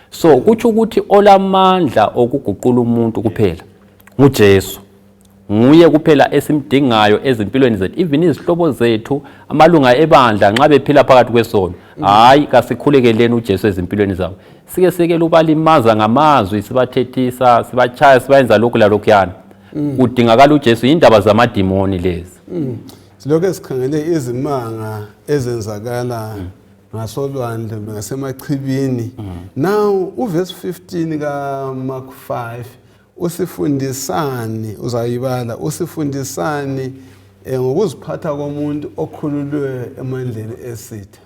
So kutsho ukuthi olamandla okuguqula umuntu kuphela nguJesu. Nguye kuphela esimdingayo ezimpilweni zethu, even izihlobo zethu, amalunga ebandla nxa bephila phakathi kwesono. Hayi, kasikhulekeleni uJesu ezimpilweni zabo. Sike sekele ubalimaza ngamazwi, sibathethisa, sibachaya, sibayenza lokhu lalokhuyana. Kudingakala uJesu, indaba zamadimoni lezi. Silokhu sikhangele izimanga ezenzakala ngasolwandle ngasemachibini. Now uverse 15 ka Mark 5 usifundisani? Uzayibala, usifundisani ngokuziphatha komuntu okhululwe emandleni esitha?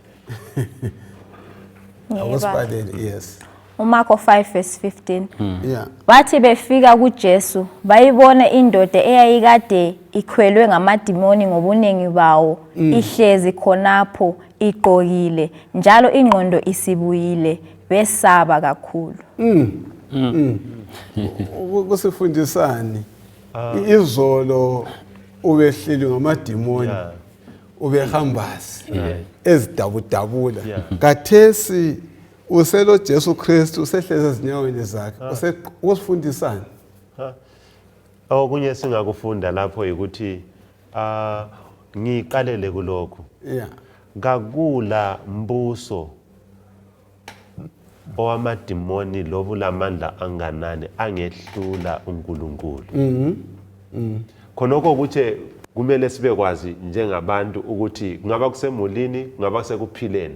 Awusibalele, yes. uMarko 5 verse 15. Bathi befika kuJesu, bayibona indoda eyayikade ikhwelwe ngamadimoni ngobuningi bawo, ihlezi khonapho igqokile njalo ingqondo isibuyile, besaba kakhulu. Kusifundisani? Izolo ubehleli ngamadimoni, ubehambasi ezidabudabula. Kathesi uselo Jesu Kristu, usehlezi ezinyaweni zakhe. Usifundisani? Okunye singakufunda lapho ukuthi Ngiqalele kulokhu. Yeah. Kakula mbuso owamadimoni lobulamandla anganani angehlula uNkulunkulu. Khonokho ukuthi kumele sibekwazi njengabantu ukuthi kungaba kusemulini, kungaba sekuphileni.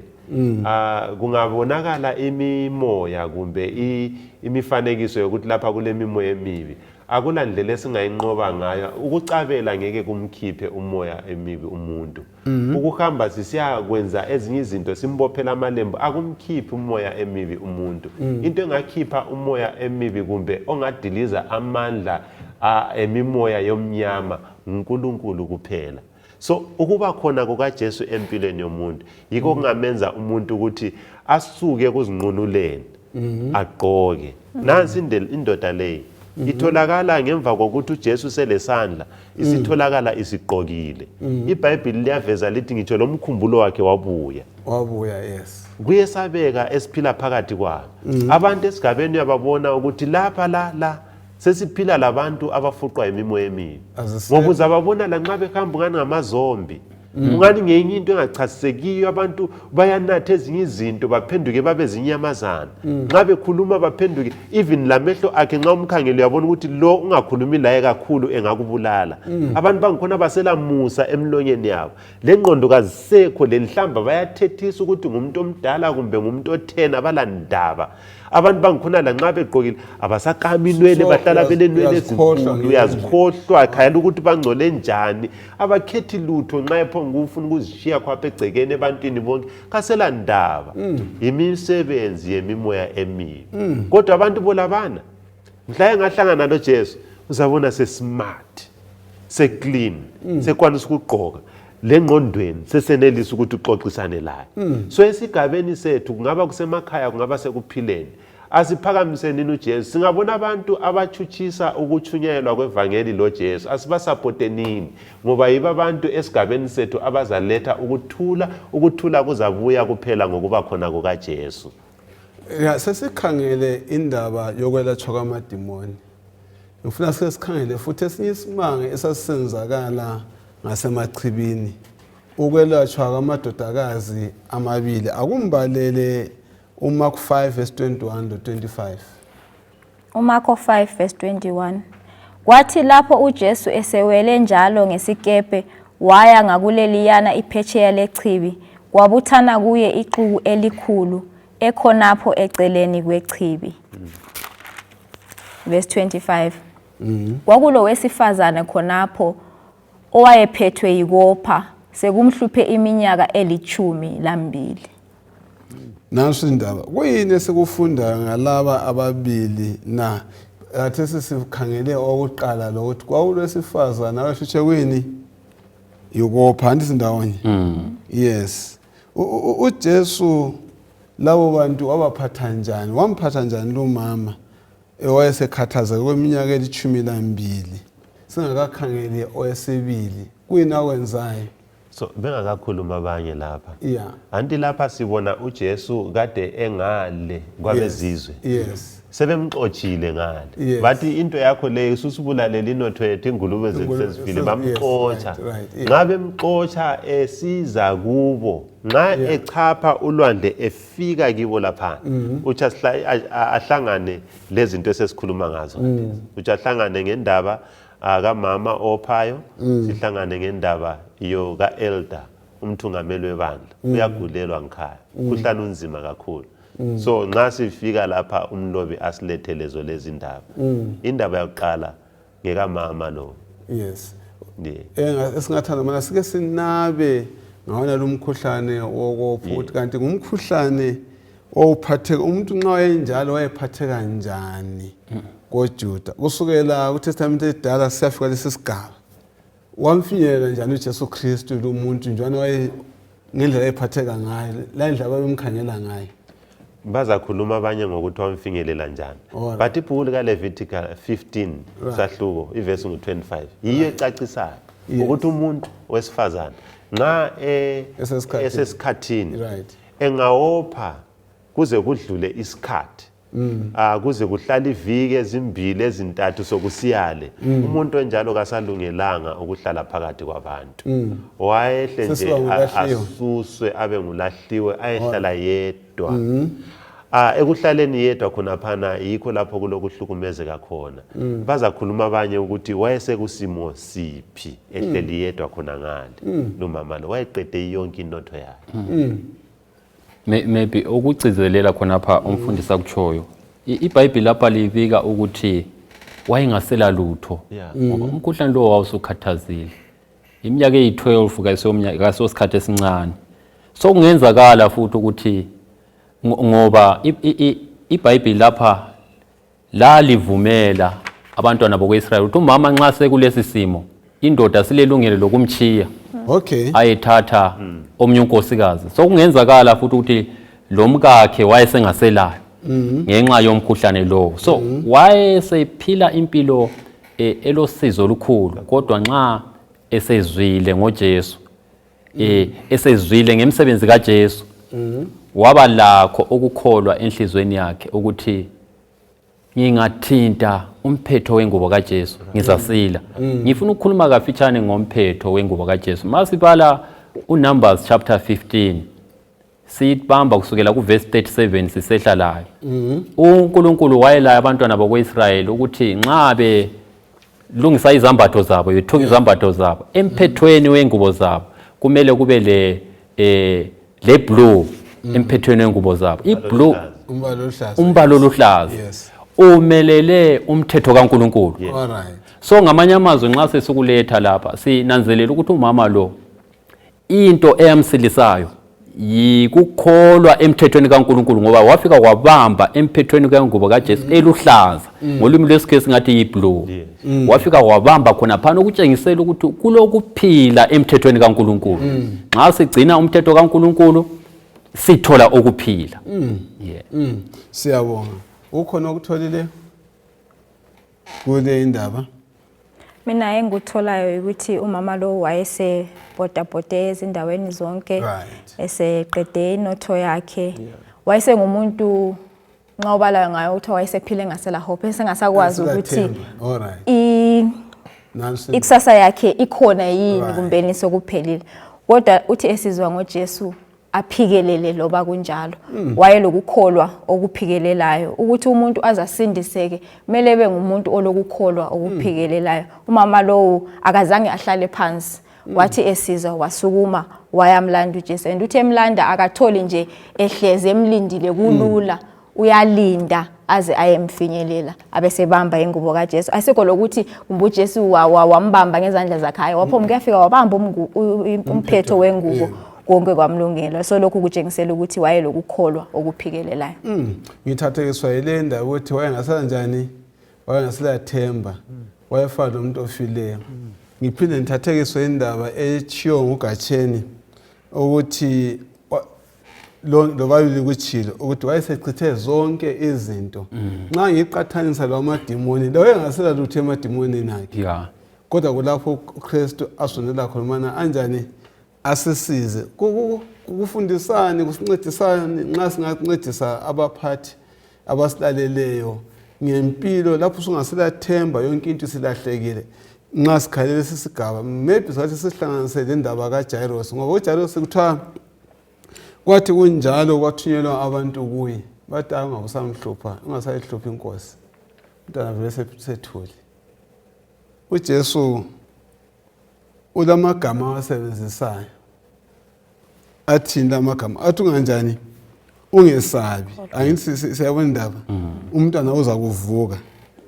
Kungabonakala imimoya kumbe imifanekiso yokuthi lapha kulemimoya emibi. Akula ndlela esingayinqoba ngayo. Ukucabela ngeke kumkhiphe umoya emibi umuntu. Ukuhamba sisiyakwenza ezinye izinto simbophela amalembu akumkhiphi umoya emibi umuntu. Into engakhipha umoya emibi kumbe ongadiliza amandla emimoya yomnyama nguNkulunkulu kuphela. So ukuba khona kukaJesu empilweni yomuntu yikho kungamenza umuntu ukuthi asuke kuzinqunuleni agqoke. Nansi indoda leyi itholakala ngemva kokuthi uJesu selesandla, isitholakala isigqokile. IBhayibhili liyaveza lithi ngitsho lo mkhumbulo wakhe wabuya. Wabuya, yes. Kuyesabeka esiphila phakathi kwalo. Abantu esigabeni uyababona ukuthi lapha la sesiphila labantu abafuqwa yimimoya emibi. Ngoba uzababona lanxa behamba ungani ngamazombi. Ungani ngenye into engachasisekiyo, abantu bayanatha ezinye izinto baphenduke babe zinyamazana. Nxa bekhuluma baphenduke, even lamehlo akhe nxa umkhangele uyabona ukuthi lo ungakhulumi laye kakhulu engakubulala. Abantu bangikhona baselamusa emlonyeni yabo. Lengqondo kazisekho, lenhlamba bayathethisa ukuthi ngumuntu omdala kumbe ngumuntu othena, abalandaba. Abantu bangikhona lanxa begqokile abasakami inwele, bahlala belenwele ezinkulu, uyazikhohlwa khayela ukuthi bangcole njani, abakhethi lutho nxa ephonga ufuna ukuzishiya khwapha egcekeni ebantwini bonke, kasela ndaba. Imisebenzi yemimoya emibi. Kodwa abantu bolabana mhla engahlangana loJesu uzabona sesmart, seclean, sekwanisa ukugqoka, lengqondweni sesenelisa ukuthi uxoxisane laye. So esigabeni sethu kungaba kusemakhaya, kungaba sekuphileni, asiphakamisenini uJesu. Singabona abantu abatshutshisa ukutshunyayelwa kwevangeli loJesu, asibasapotenini, ngoba yibo abantu esigabeni sethu abazaletha ukuthula. Ukuthula kuzabuya kuphela ngokuba khona kukaJesu. Ya, sesikhangele indaba yokwelatshwa kwamadimoni. Ngifuna sike sikhangele futhi esinye isimanga esasisenzakala ngasemachibini, ukwelatshwa kwamadodakazi amabili. Akumbalele uMark 5 verse 21 to 25. uMarko 5 verse 21. Kwathi lapho uJesu esewele njalo ngesikepe waya ngakuleliyana iphetsheya lechibi, kwabuthana kuye ixuku elikhulu ekhonapho eceleni kwechibi. Verse 25. Kwakulo wesifazane khonapho owayephethwe yikopha sekumhluphe iminyaka 12. Nanso indaba. Kuyini esikufundayo ngalaba ababili na? Khathesi sikhangele okokuqala lokuthi kwakulwesifazane abahlutshwe kuyini? Yikopha, andithi ndawonye? Yes. uJesu labo bantu wabaphatha njani? Wamphatha njani lo mama owayesekhathazeke kweminyaka 12 singakakhangeli owesibili? Kuyini akwenzayo? So bengakakhuluma abanye lapha. Anti lapha sibona uJesu kade engale kwabezizwe. Yes. Sebemxotshile ngale. Bathi into yakho leyo ususibulalela inotho yethu, ingulube zethu sezifile, bamxotsha. Nxa bemxotsha esiza kubo, nxa echapha ulwandle efika kibo lapha, uthi ahlangane lezinto esesikhuluma ngazo. Uthi ahlangane ngendaba kamama ophayo, sihlangane ngendaba yo ka-elder, umthungameli webandla, uyagulelwa ngikhaya, umkhuhlane unzima kakhulu. So nxa sifika lapha umlobi asilethele zo lezi ndaba. Indaba yokuqala ngekamama lo. Yes. Esingathanda mana sike sinabe ngawona lo mkhuhlane wokopha ukuthi kanti ngumkhuhlane owuphatheka umuntu nxa wayenjalo wayephatheka njani koJuda kusukela kuTestament elidala siyafika lesi sigaba. Wamfinyelela njani uJesu Kristu lo muntu njani waye ngendlela ayephatheka ngayo la ndlela babemkhangela ngayo? Bazakhuluma abanye ngokuthi wamfinyelela njani. But ibhuku likaLevitica 15 sahluko ivesi ngu-25 yiyo ecacisayo ukuthi umuntu wesifazane nxa esesikhathini engawopha kuze kudlule isikhathi. Kuze kuhlala iviki ezimbili ezintathu sokusiyale. Umuntu onjalo kasalungelanga ukuhlala phakathi kwabantu. Wayehle nje asuswe abe ngulahliwe, ayehlala yedwa. Ekuhlaleni yedwa khonaphana yikho lapho kulokuhlukumezeka khona. Bazakhuluma abanye ukuthi wayesekusimo siphi ehleli yedwa khona ngale. Lumama lo wayeqede yonke inotho yakhe. Maybe ukugcizelela khonapha umfundisi akutshoyo. IBhayibheli lapha libika ukuthi wayengasela lutho. Ngoba umkhuhlane lo wawusukhathazile. Iminyaka eyi-12 kayisosikhathi esincane. So kungenzakala futhi ukuthi ngoba iBhayibheli lapha lalivumela abantwana bakwa-Israyeli ukuthi umama nxa sekulesi simo indoda silelungelo lokumchiya ayethatha omunye unkosikazi. So kungenzakala futhi ukuthi lo mkakhe wayesengaselayo ngenxa yomkhuhlane lowo. So wayesephila impilo elosizo olukhulu, kodwa nxa esezwile ngoJesu, esezwile ngemsebenzi kaJesu, waba lakho ukukholwa enhlizweni yakhe ukuthi ngingathinta umphetho wengubo kaJesu ngizasila. Ngifuna ukukhuluma kafitshane ngomphetho wengubo kaJesu. Masibala uNumbers chapter 15 siyibamba kusukela kuverse 37 sisehla layo. uNkulunkulu wayelaya abantwana bakwaIsrayeli ukuthi nxa belungisa izambatho zabo, bethunga izambatho zabo, emphethweni wengubo zabo kumele kube le blue emphethweni wengubo zabo. I-blue umbala oluhlaza umelele umthetho kaNkulunkulu. So ngamanye amazwi nxa sesikuletha lapha sinanzelela ukuthi umama lo into eyamsilisayo yikukholwa emthethweni kaNkulunkulu, ngoba wafika wabamba emphethweni wengubo kaJesu eluhlaza, ngolimi lwesiKhesi ngathi yiblue. Wafika wabamba khona phana ukutshengisela ukuthi kulokuphila emthethweni kaNkulunkulu. Nxa sigcina umthetho kaNkulunkulu sithola ukuphila. Siyabonga. Ukhona okutholile kule indaba? Mina engikutholayo ukuthi umama lo wayesebhodabhode ezindaweni zonke, eseqede inotho yakhe. Wayesengumuntu nxa ubalayo ngayo ukuthi wayesephile engasela hope, esengasakwazi ukuthi ikusasa yakhe ikhona yini kumbeni sokuphelile. Kodwa uthi esizwa ngoJesu aphikelele loba kunjalo. Wayelokukholwa okuphikelelayo. Ukuthi umuntu azasindiseke kumele ebe ngumuntu olokukholwa okuphikelelayo. Umama lowo akazange ahlale phansi, wathi esizwa wasukuma wayamlanda uJesu. And uthi emlanda akatholi nje ehleze emlindile, kulula, uyalinda aze ayemfinyelela abesebamba ingubo kaJesu. Asikho lokuthi kumbe uJesu wambamba ngezandla zakhe, hayi, waphuma kuyafika wabamba umphetho wengubo, konke kwamlungela. So lokhu kutshengisela ukuthi wayelokukholwa okuphikelelayo. Ngithathekiswa yile ndaba ukuthi wayengasela njani, wayengasela themba, wayefana nomuntu ofileyo. Ngiphinde ngithathekiswe indaba etshiwo nguGatsheni ukuthi lobabili kutshilo ukuthi wayesechithe zonke izinto. Nxa ngiqathanisa lawo madimoni, lawo engasela lutho emadimonini akhe. Kodwa kulapho uKristu asondela khona mana anjani asisize. Kufundisani, kusincedisani nxa singancedisa abaphathi abasilaleleyo ngempilo lapho sungasela themba, yonke into isilahlekile. Nxa sikhalela lesi sigaba, maybe sathi sihlanganise le ndaba kaJairos, ngoba uJairos kuthiwa kwathi kunjalo kwathunyelwa abantu kuye, bathi hayi ungabusamhlupha, ungasayihluphi inkosi, umntwana vele sethule. uJesu ulamagama awasebenzisayo. Athini lamagama? Athi unganjani? Ungesabi. Angithi siyabona indaba, umntwana uza kuvuka.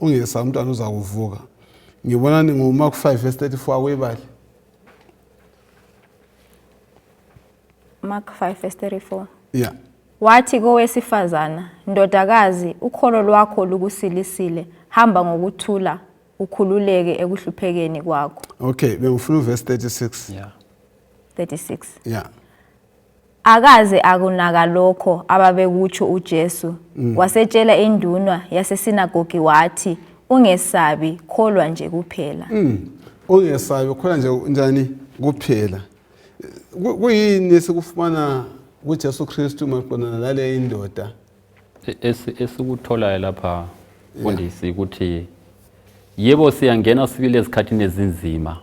Ungesabi, umntwana uza kuvuka. Ngibona ngoMark 5 verse 34, akuyibali. Mark 5 verse 34. Wathi kowesifazana, ndodakazi, ukholo lwakho lukusilisile, hamba ngokuthula, ukhululeke ekuhluphekeni kwakho. Okay, bengifuna uverse 36. 36. Akaze akunaka lokho ababekutsho uJesu. Wasetshela induna yasesinagogi wathi, ungesabi, kholwa nje kuphela. Ungesabi, kholwa nje njani kuphela. Kuyini esikufumana kuJesu Kristu maqondana lale indoda? Esikutholayo lapha mfundisi ukuthi yebo siyangena sibili ezikhathini ezinzima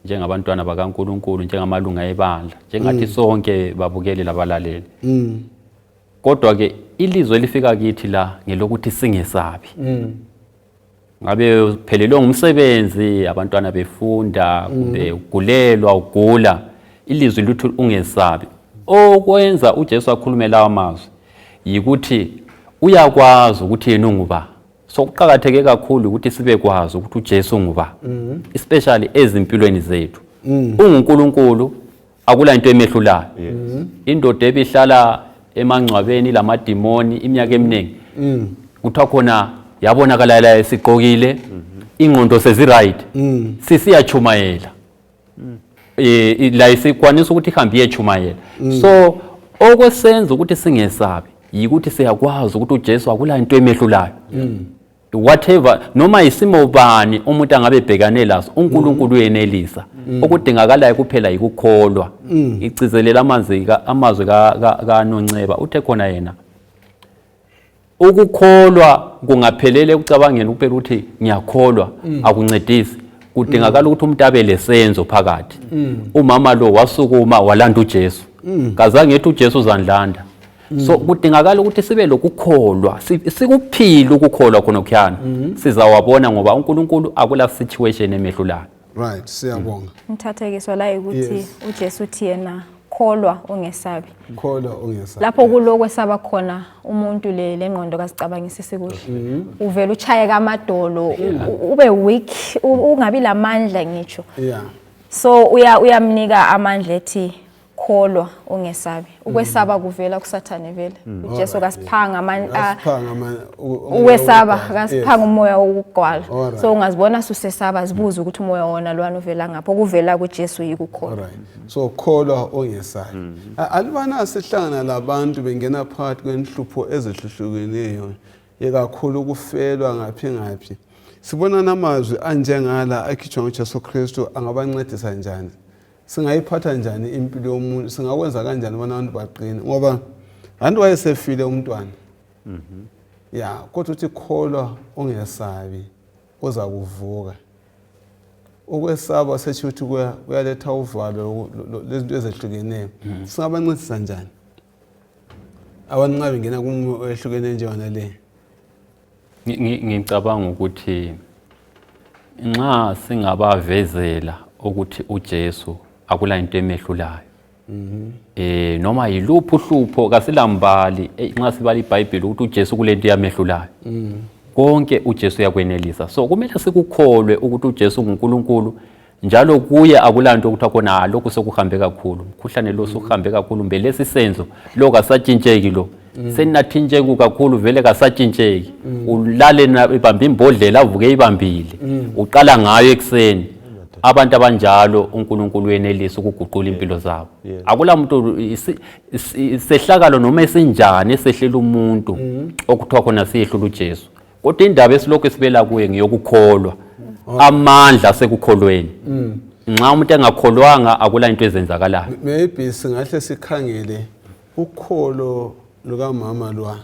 njengabantwana bakaNkulunkulu, njengamalunga ebandla, njengathi sonke babukeli labalaleli. Kodwa ke ilizwe elifika kithi la ngelokuthi singesabi. Ngabe uphelelwe ngumsebenzi, abantwana befunda, kumbe ugulelwa, ugula, ilizwi lithi ungesabi. Okwenza uJesu akhulume lawa mazwi yikuthi uyakwazi ukuthi yena unguba. So kuqakatheke kakhulu ukuthi sibekwazi ukuthi uJesu unguba, especially ezimpilweni zethu. UnguNkulunkulu, akula into emehlulayo. Indoda ebihlala emangcwabeni lamadimoni iminyaka eminingi, kuthiwa khona yabonakala la esiqokile, ingqondo sezi-right, sisiyachumayela. La isikwanisa ukuthi ihambe iyechumayela. So okwesenza ukuthi singesabi yikuthi siyakwazi ukuthi uJesu akula into emehlulayo. Whatever, noma isimo bani umuntu angabe ebhekane laso, uNkulunkulu uyenelisa. Okudingakalayo kuphela yikukholwa. Igcizelela amazwi kaNonceba, uthe khona yena ukukholwa kungaphelele ekucabangeni kuphela ukuthi ngiyakholwa, akuncedisi. Kudingakala ukuthi umuntu abe lesenzo phakathi. Umama lo wasukuma walanda uJesu, kazange ethi uJesu uzandlanda. So kudingakala ukuthi sibe lokukholwa, sikuphile ukukholwa khonokhuyana, sizawabona ngoba uNkulunkulu akula situation emehlulayo. Right, siyabonga. Ngithathekiswa la ukuthi uJesu uthi yena kholwa ungesabi. Kholwa ungesabi. Lapho kulokwesaba khona umuntu le lengqondo kazicabangisisi kuhle. Uvela uchayeka amadolo, ube weak, ungabi lamandla ngitsho. So uyamnika amandla ethi kholwa ungesabi. Ukwesaba kuvela kuSathane vele. uJesu kasiphanga ukwesaba, kasiphanga umoya wokugwala. So ungazibona susesaba, zibuze ukuthi umoya wona lwana uvela ngapho, okuvela kuJesu yikukholwa. So kholwa ungesabi. Alibana sihlangana labantu bengena phakathi kwenhlupho ezehluhlukeneyo, ikakhulu ukufelwa ngaphi ngaphi. Sibona namazwi anjengala akhitshwa nguJesu Kristu angabancedisa njani? Singayiphatha njani impilo yomuntu? Singakwenza kanjani ubana abantu baqine? Ngoba anti wayesefile umntwana. Ya, kodwa uthi kholwa ungesabi, uzakuvuka. Ukwesaba sesho ukuthi kuyaletha uvalo lezinto ezehlukeneyo. Singabancedisa njani abantu nxa bengena kumo oyehlukene njengana le? Ngicabanga ukuthi nxa singabavezela ukuthi uJesu akula into emehlulayo, noma yiluphi uhlupho, kasilambali nxa sibala iBhayibheli ukuthi uJesu kulento yamehlulayo. Konke uJesu uyakwenelisa. So kumele sikukholwe ukuthi uJesu nguNkulunkulu, njalo kuye akulanto okuthiwa khona lokhu sekuhambe kakhulu, umkhuhlane lo suhambe kakhulu, mbe lesi senzo lo kasatshintsheki lo, senathintsheki kakhulu vele kasatshintsheki. Ulale ibambe imbodlela, avuke ibambile, uqala ngayo ekuseni. Abantu abanjalo uNkulunkulu uyenelisa ukuguqula impilo zabo. Akula muntu isehlakalo noma esinjani esehlela umuntu okuthiwa khona siyehlula uJesu. Kodwa indaba esilokhu esibela kuye ngiyokukholwa, amandla asekukholweni. Nxa umuntu engakholwanga akula into ezenzakalayo. Maybe singahle sikhangele ukholo lukamama lwa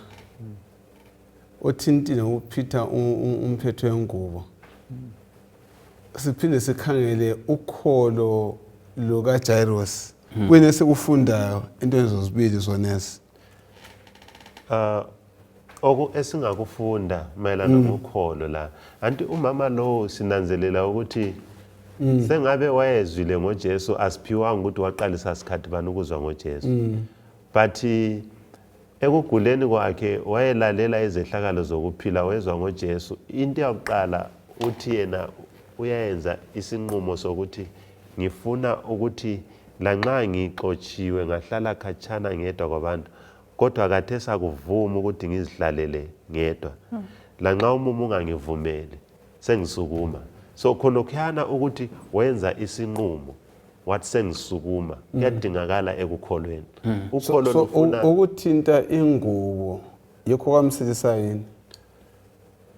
othintile ngokuphitha umphetho wengubo, siphinde sikhangele ukholo lukaJairos. Kuyini esikufundayo entweni zozibili zonesi? Esingakufunda mayelana nokholo la, anti umama lo sinanzelela ukuthi sengabe wayezwile ngoJesu, asiphiwanga ukuthi waqalisa sikhathi bani ukuzwa ngoJesu, but ekuguleni kwakhe wayelalela izehlakalo zokuphila, wezwa ngoJesu. Into yakuqala uthi yena uyayenza isinqumo sokuthi ngifuna ukuthi lanxa ngixotshiwe ngahlala khatshana ngedwa kwabantu, kodwa khathesi akuvumi ukuthi ngizihlalele ngedwa, lanxa umumo ungangivumeli sengisukuma. So khonokhuyana ukuthi wenza isinqumo wathi sengisukuma, kuyadingakala ekukholweni. Ukholo lufuna ukuthinta ingubo, yikho kwamsilisa yini?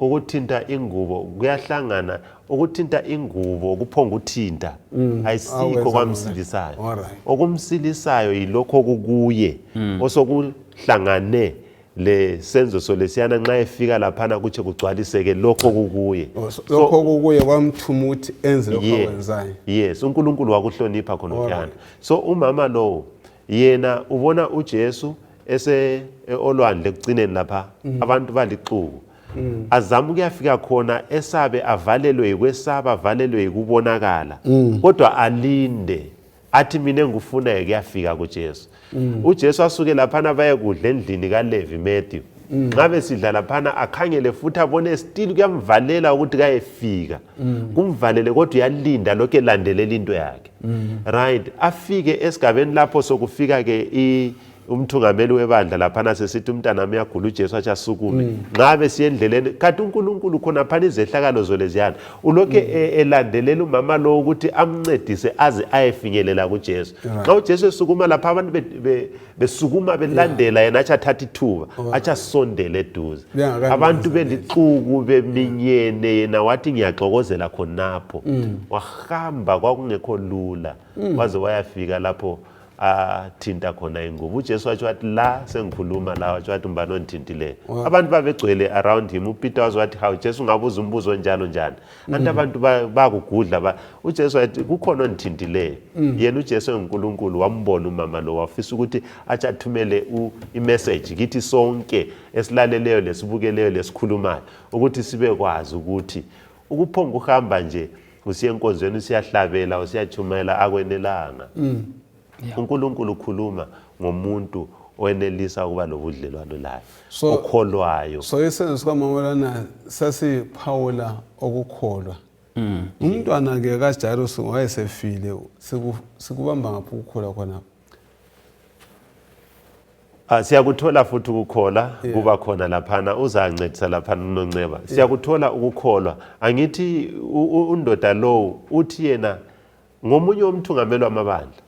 Ukuthinta ingubo kuyahlangana, ukuthinta ingubo kuphonga uthinta, ayisikho kwamsilisayo. Okumsilisayo yilokho okukuye osokuhlangane Le senzo solesiyana nxa efika laphana kutshe kugcwaliseke lokho kukuye. Oh, lokho kukuye kwamthuma ukuthi enze lokho akwenzayo. Yes, uNkulunkulu wakuhlonipha khonokuyana. So umama lowo yena ubona uJesu ese olwandle ekucineni lapha. Abantu balixuku. Azama ukuyafika khona esabe avalelwe yikwesaba, avalelwe yikubonakala. Kodwa alinde athi mina engikufunayo kuyafika kuJesu. UJesu asuke laphana bayekudla endlini kaLevi Matthew. Nxa besidla laphana akhangele futhi abone still kuyamvalela ukuthi kayefika. Kumvalele kodwa uyalinda lokhu elandelela into yakhe. Right, afike esigabeni lapho sokufika ke umthungameli webandla laphana sesithi umntanami uyagula, uJesu athi asukume. Nxa besiya endleleni kanti uNkulunkulu khonaphana izehlakalo zoleziyana ulokhu elandelela umama lo ukuthi amncedise aze ayefinyelela kuJesu. Nxa uJesu esukuma lapha abantu besukuma belandela yena, athi athatha ithuba athi asondele eduze. Abantu belixuku beminyene, yena wathi ngiyaxokozela khonapho. Wahamba, kwakungekho lula, waze wayafika lapho athinta khona ingubo. uJesu watsho wathi la sengikhuluma la, watsho wathi umbani ondithintileyo? Abantu babegcwele around him. UPeter waze wathi hawu Jesu, ungabuza umbuzo onjalo njani? Anti abantu bakugudla. UJesu wathi kukhona ondithintileyo. Yena uJesu enguNkulunkulu wambona umama lo, wafisa ukuthi atshe athumele imessage kithi sonke esilaleleyo lesibukeleyo lesikhulumayo, ukuthi sibekwazi ukuthi ukuphonga uhamba nje usiya enkonzweni, usiyahlabela, usiyatshumayela akwenelanga. uNkulunkulu ukhuluma ngomuntu owenelisa ukuba lobudlelwano laye, okholwayo. So isenzo sikamama lana sasiphawula okukholwa. Umntwana-ke kaJairus wayesefile, sikubamba ngaphi ukukholwa khonapho? Siyakuthola futhi ukukholwa kuba khona laphana, uzancedisa laphana uNonceba. Siyakuthola ukukholwa. Angithi undoda lowo uthi yena ngomunye womthungameli wamabandla.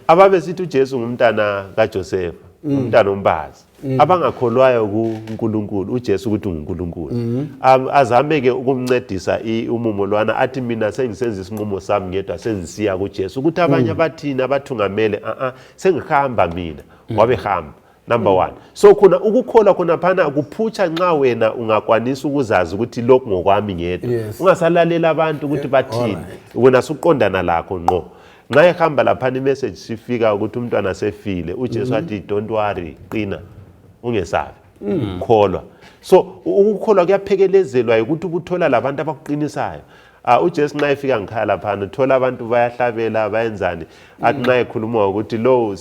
Ababe sithi uJesu ngumntana kaJosefa, umntana ombazi. Abangakholwayo kuNkulunkulu, uJesu ukuthi unguNkulunkulu. Azame ke ukumncedisa umumo lwana, athi mina sengisenza isinqumo sami ngedwa, sengisiya kuJesu. Ukuthi abanye abathini abathungamele, a sengihamba mina. Wabe hamba. Number 1. So khona ukukholwa khona phana kuphutsha nxa wena ungakwanisa ukuzazi ukuthi lokhu ngokwami ngedwa. Ungasalalela abantu ukuthi bathini. Wena suqondana lakho ngqo. Nxa ehamba laphana imessage sifika ukuthi umntwana sefile, uJesu athi don't worry, qina, ungesabi. Kholwa. So ukukholwa kuyaphekelezelwa ukuthi ubuthola labantu abakuqinisayo. uJesu nxa efika ngikhaya laphana uthola abantu bayahlabela bayenzani, athi nxa ekhuluma ukuthi lo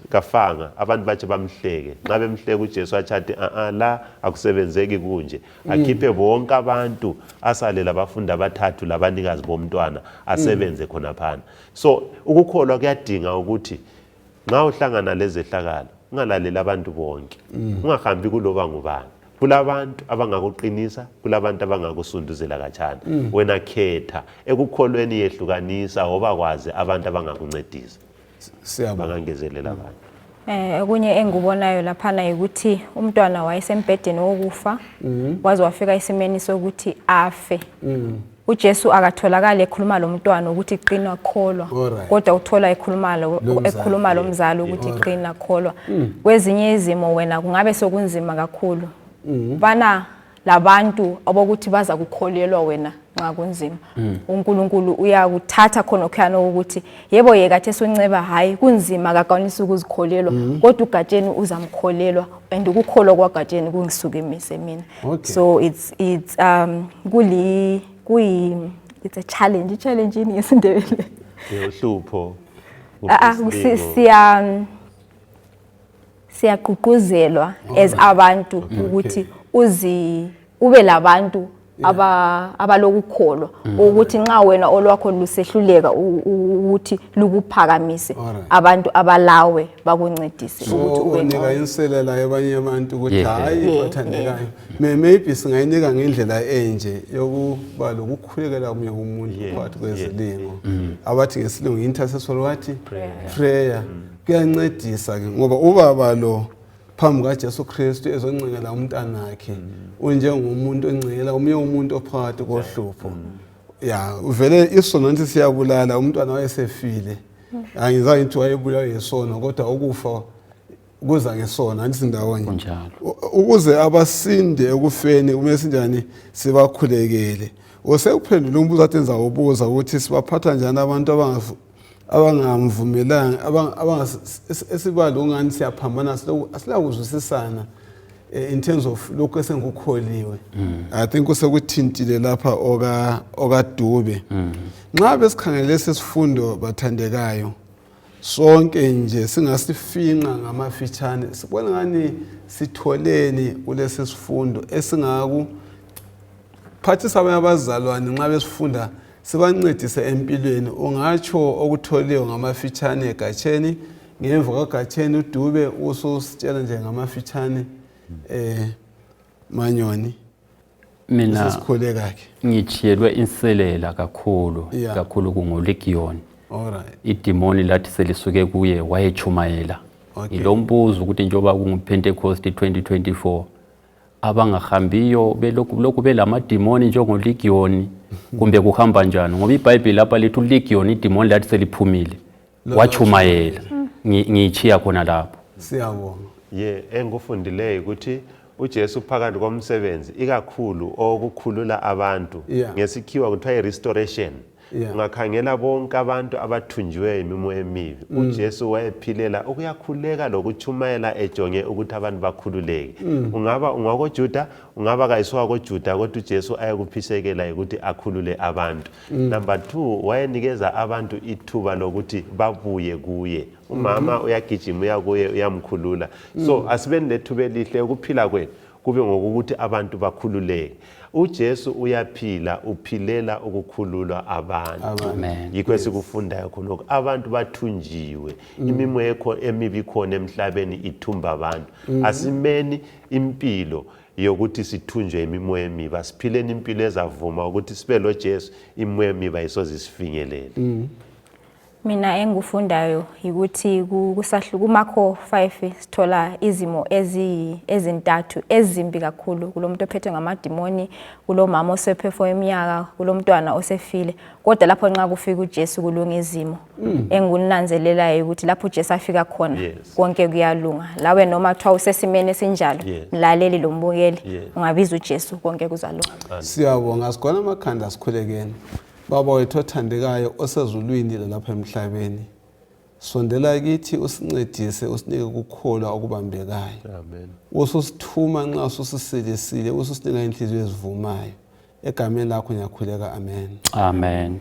kafanga, abantu batshe bamhleke. Nxa bemhleka uJesu atshe athi a la akusebenzeki kunje, akhiphe bonke abantu, asale labafundi abathathu labanikazi bomntwana, asebenze khonaphana. So ukukholwa kuyadinga ukuthi nxa uhlangana lezehlakalo ungalaleli abantu bonke, ungahambi kuloba ngubani. Kulabantu abangakuqinisa, kulabantu abangakusunduzela katshana. Wena khetha ekukholweni, yehlukanisa, wobakwazi abantu abangakuncedisa. Siyabonga. Bangangezelela abantu. Okunye engikubonayo laphana ukuthi umntwana wayesembhedeni wokufa, waze wafika esimeni sokuthi afe. uJesu akatholakali ekhuluma lo mntwana ukuthi qina kholwa, kodwa uthola ekhuluma lo ekhuluma lo mzali ukuthi qina kholwa. Kwezinye izimo wena kungabe sokunzima kakhulu, bana labantu abokuthi baza kukholelwa wena nxa kunzima. uNkulunkulu uyakuthatha khona okhuyana ukuthi yebo yeka the sonceba, hayi kunzima akakwanisi ukuzikholelwa, kodwa uGatsheni uzamkholelwa, and ukukholwa kwaGatsheni kungisukumise mina. So it's kuli kuyi it's a challenge. I-challenge yini ngesiNdebele? Uhlupho. Siya siyagqugquzelwa as abantu ukuthi uzi ube labantu abalokukholwa ukuthi nxa wena olwakho lusehluleka ukuthi lukuphakamise, abantu abalawe bakuncedise So ukuthi ube unika ngcono. Inselela yabanye abantu ukuthi hayi, bathandekayo, maybe singayinika ngendlela enje yokuba lokukhulekela omunye umuntu phakathi kwezilingo, abathi ngesilungu intercessory wathi prayer, kuyancedisa ke ngoba ubaba lo phambi kaJesu Kristu ezoncengela umntanakhe unjengomuntu oncengela omunye umuntu ophakathi kohlupho. Ya, vele isono ngithi siyabulala. Umntwana wayesefile, angizange ngithi wayebulawa yisono, kodwa ukufa Kuza ngesona andithi sindawonye. Kunjalo. Ukuze abasinde ekufeni kumele sinjani sibakhulekele. Usekuphendula umbuzo ade ngizawubuza ukuthi sibaphatha njani abantu abangamvumelanga esibala ungani siyaphambana asilakuzwisisana in terms of lokhu esengikukholiwe. I think usekuthintile lapha okaDube. Nxa besikhangele lesi sifundo bathandekayo sonke nje singasifinqa ngamafitshane sibona ngani sitholeni kulesi sifundo esingaku phathisa abanye abazalwane nxa besifunda sibancedise empilweni. Ungatsho okutholiwe ngamafitshane egatsheni, ngemva kwagatsheni uDube ususitshela nje ngamafitshane Manyoni. Mina Sesikhuleka-ke. ngitshiyelwe inselela kakhulu kakhulu kunguLegion. Alright. Idimoni lathi selisuke kuye wayechumayela. Ngilombuzo ukuthi njengoba kunguPentecost 2024 abangahambiyo belokhu belamadimoni njengoLegion kumbe kuhamba njani, ngoba iBhayibheli lapha lithi uLegion idimoni lathi seliphumile wachumayela. Ngiyitshiya khona lapho. Siyabonga. Ye, engikufundileyo ukuthi uJesu phakathi komsebenzi ikakhulu owokukhulula abantu ngesikhiwa kuthiwa i-restoration. Ungakhangela bonke abantu abathunjiweyo imimoya emibi, uJesu wayephilela ukuyakhuleka lokutshumayela ejonge ukuthi abantu bakhululeke. Ungaba ungakoJuda, ungaba kayisiwakoJuda, kodwa uJesu ayekuphisekela ukuthi akhulule abantu. Number 2, wayenikeza abantu ithuba lokuthi babuye kuye. Umama uyagijima uya kuye uyamkhulula. So asibeni lethuba elihle ukuphila kwethu kube ngokuthi abantu bakhululeke. uJesu uyaphila, uphilela ukukhululwa abantu. Amen. Yikho esikufundayo khonokho. Abantu bathunjiwe. Imimoya emibi khona emhlabeni ithumba abantu. Asimeni impilo yokuthi sithunjwe imimoya emibi. Asiphileni impilo ezavuma ukuthi sibe lo Jesu, imimoya emibi ayisoze isifinyelele. Mina engikufundayo ukuthi kuMakho 5 sithola izimo ezintathu ezimbi kakhulu kulomuntu ophethwe ngamadimoni, kulomama osephefo eminyaka, kulomntwana osefile. Kodwa lapho nxa kufika uJesu kulunga izimo. Engikunanzelelayo ukuthi lapho uJesu afika khona konke kuyalunga. Lawe noma kuthiwa usesimeni esinjalo, mlaleli lombukeli, ungabiza uJesu konke kuzalunga. Siyabonga, sigona amakhanda sikhulekeni. Baba wethu othandekayo osezulwini lalapha emhlabeni, sondela kithi usincedise, usinike ukukholwa okubambekayo. Amen. Ususithuma nxa ususisilisile, ususinika inhliziyo ezivumayo. Egameni lakho ngiyakhuleka, amen. Amen.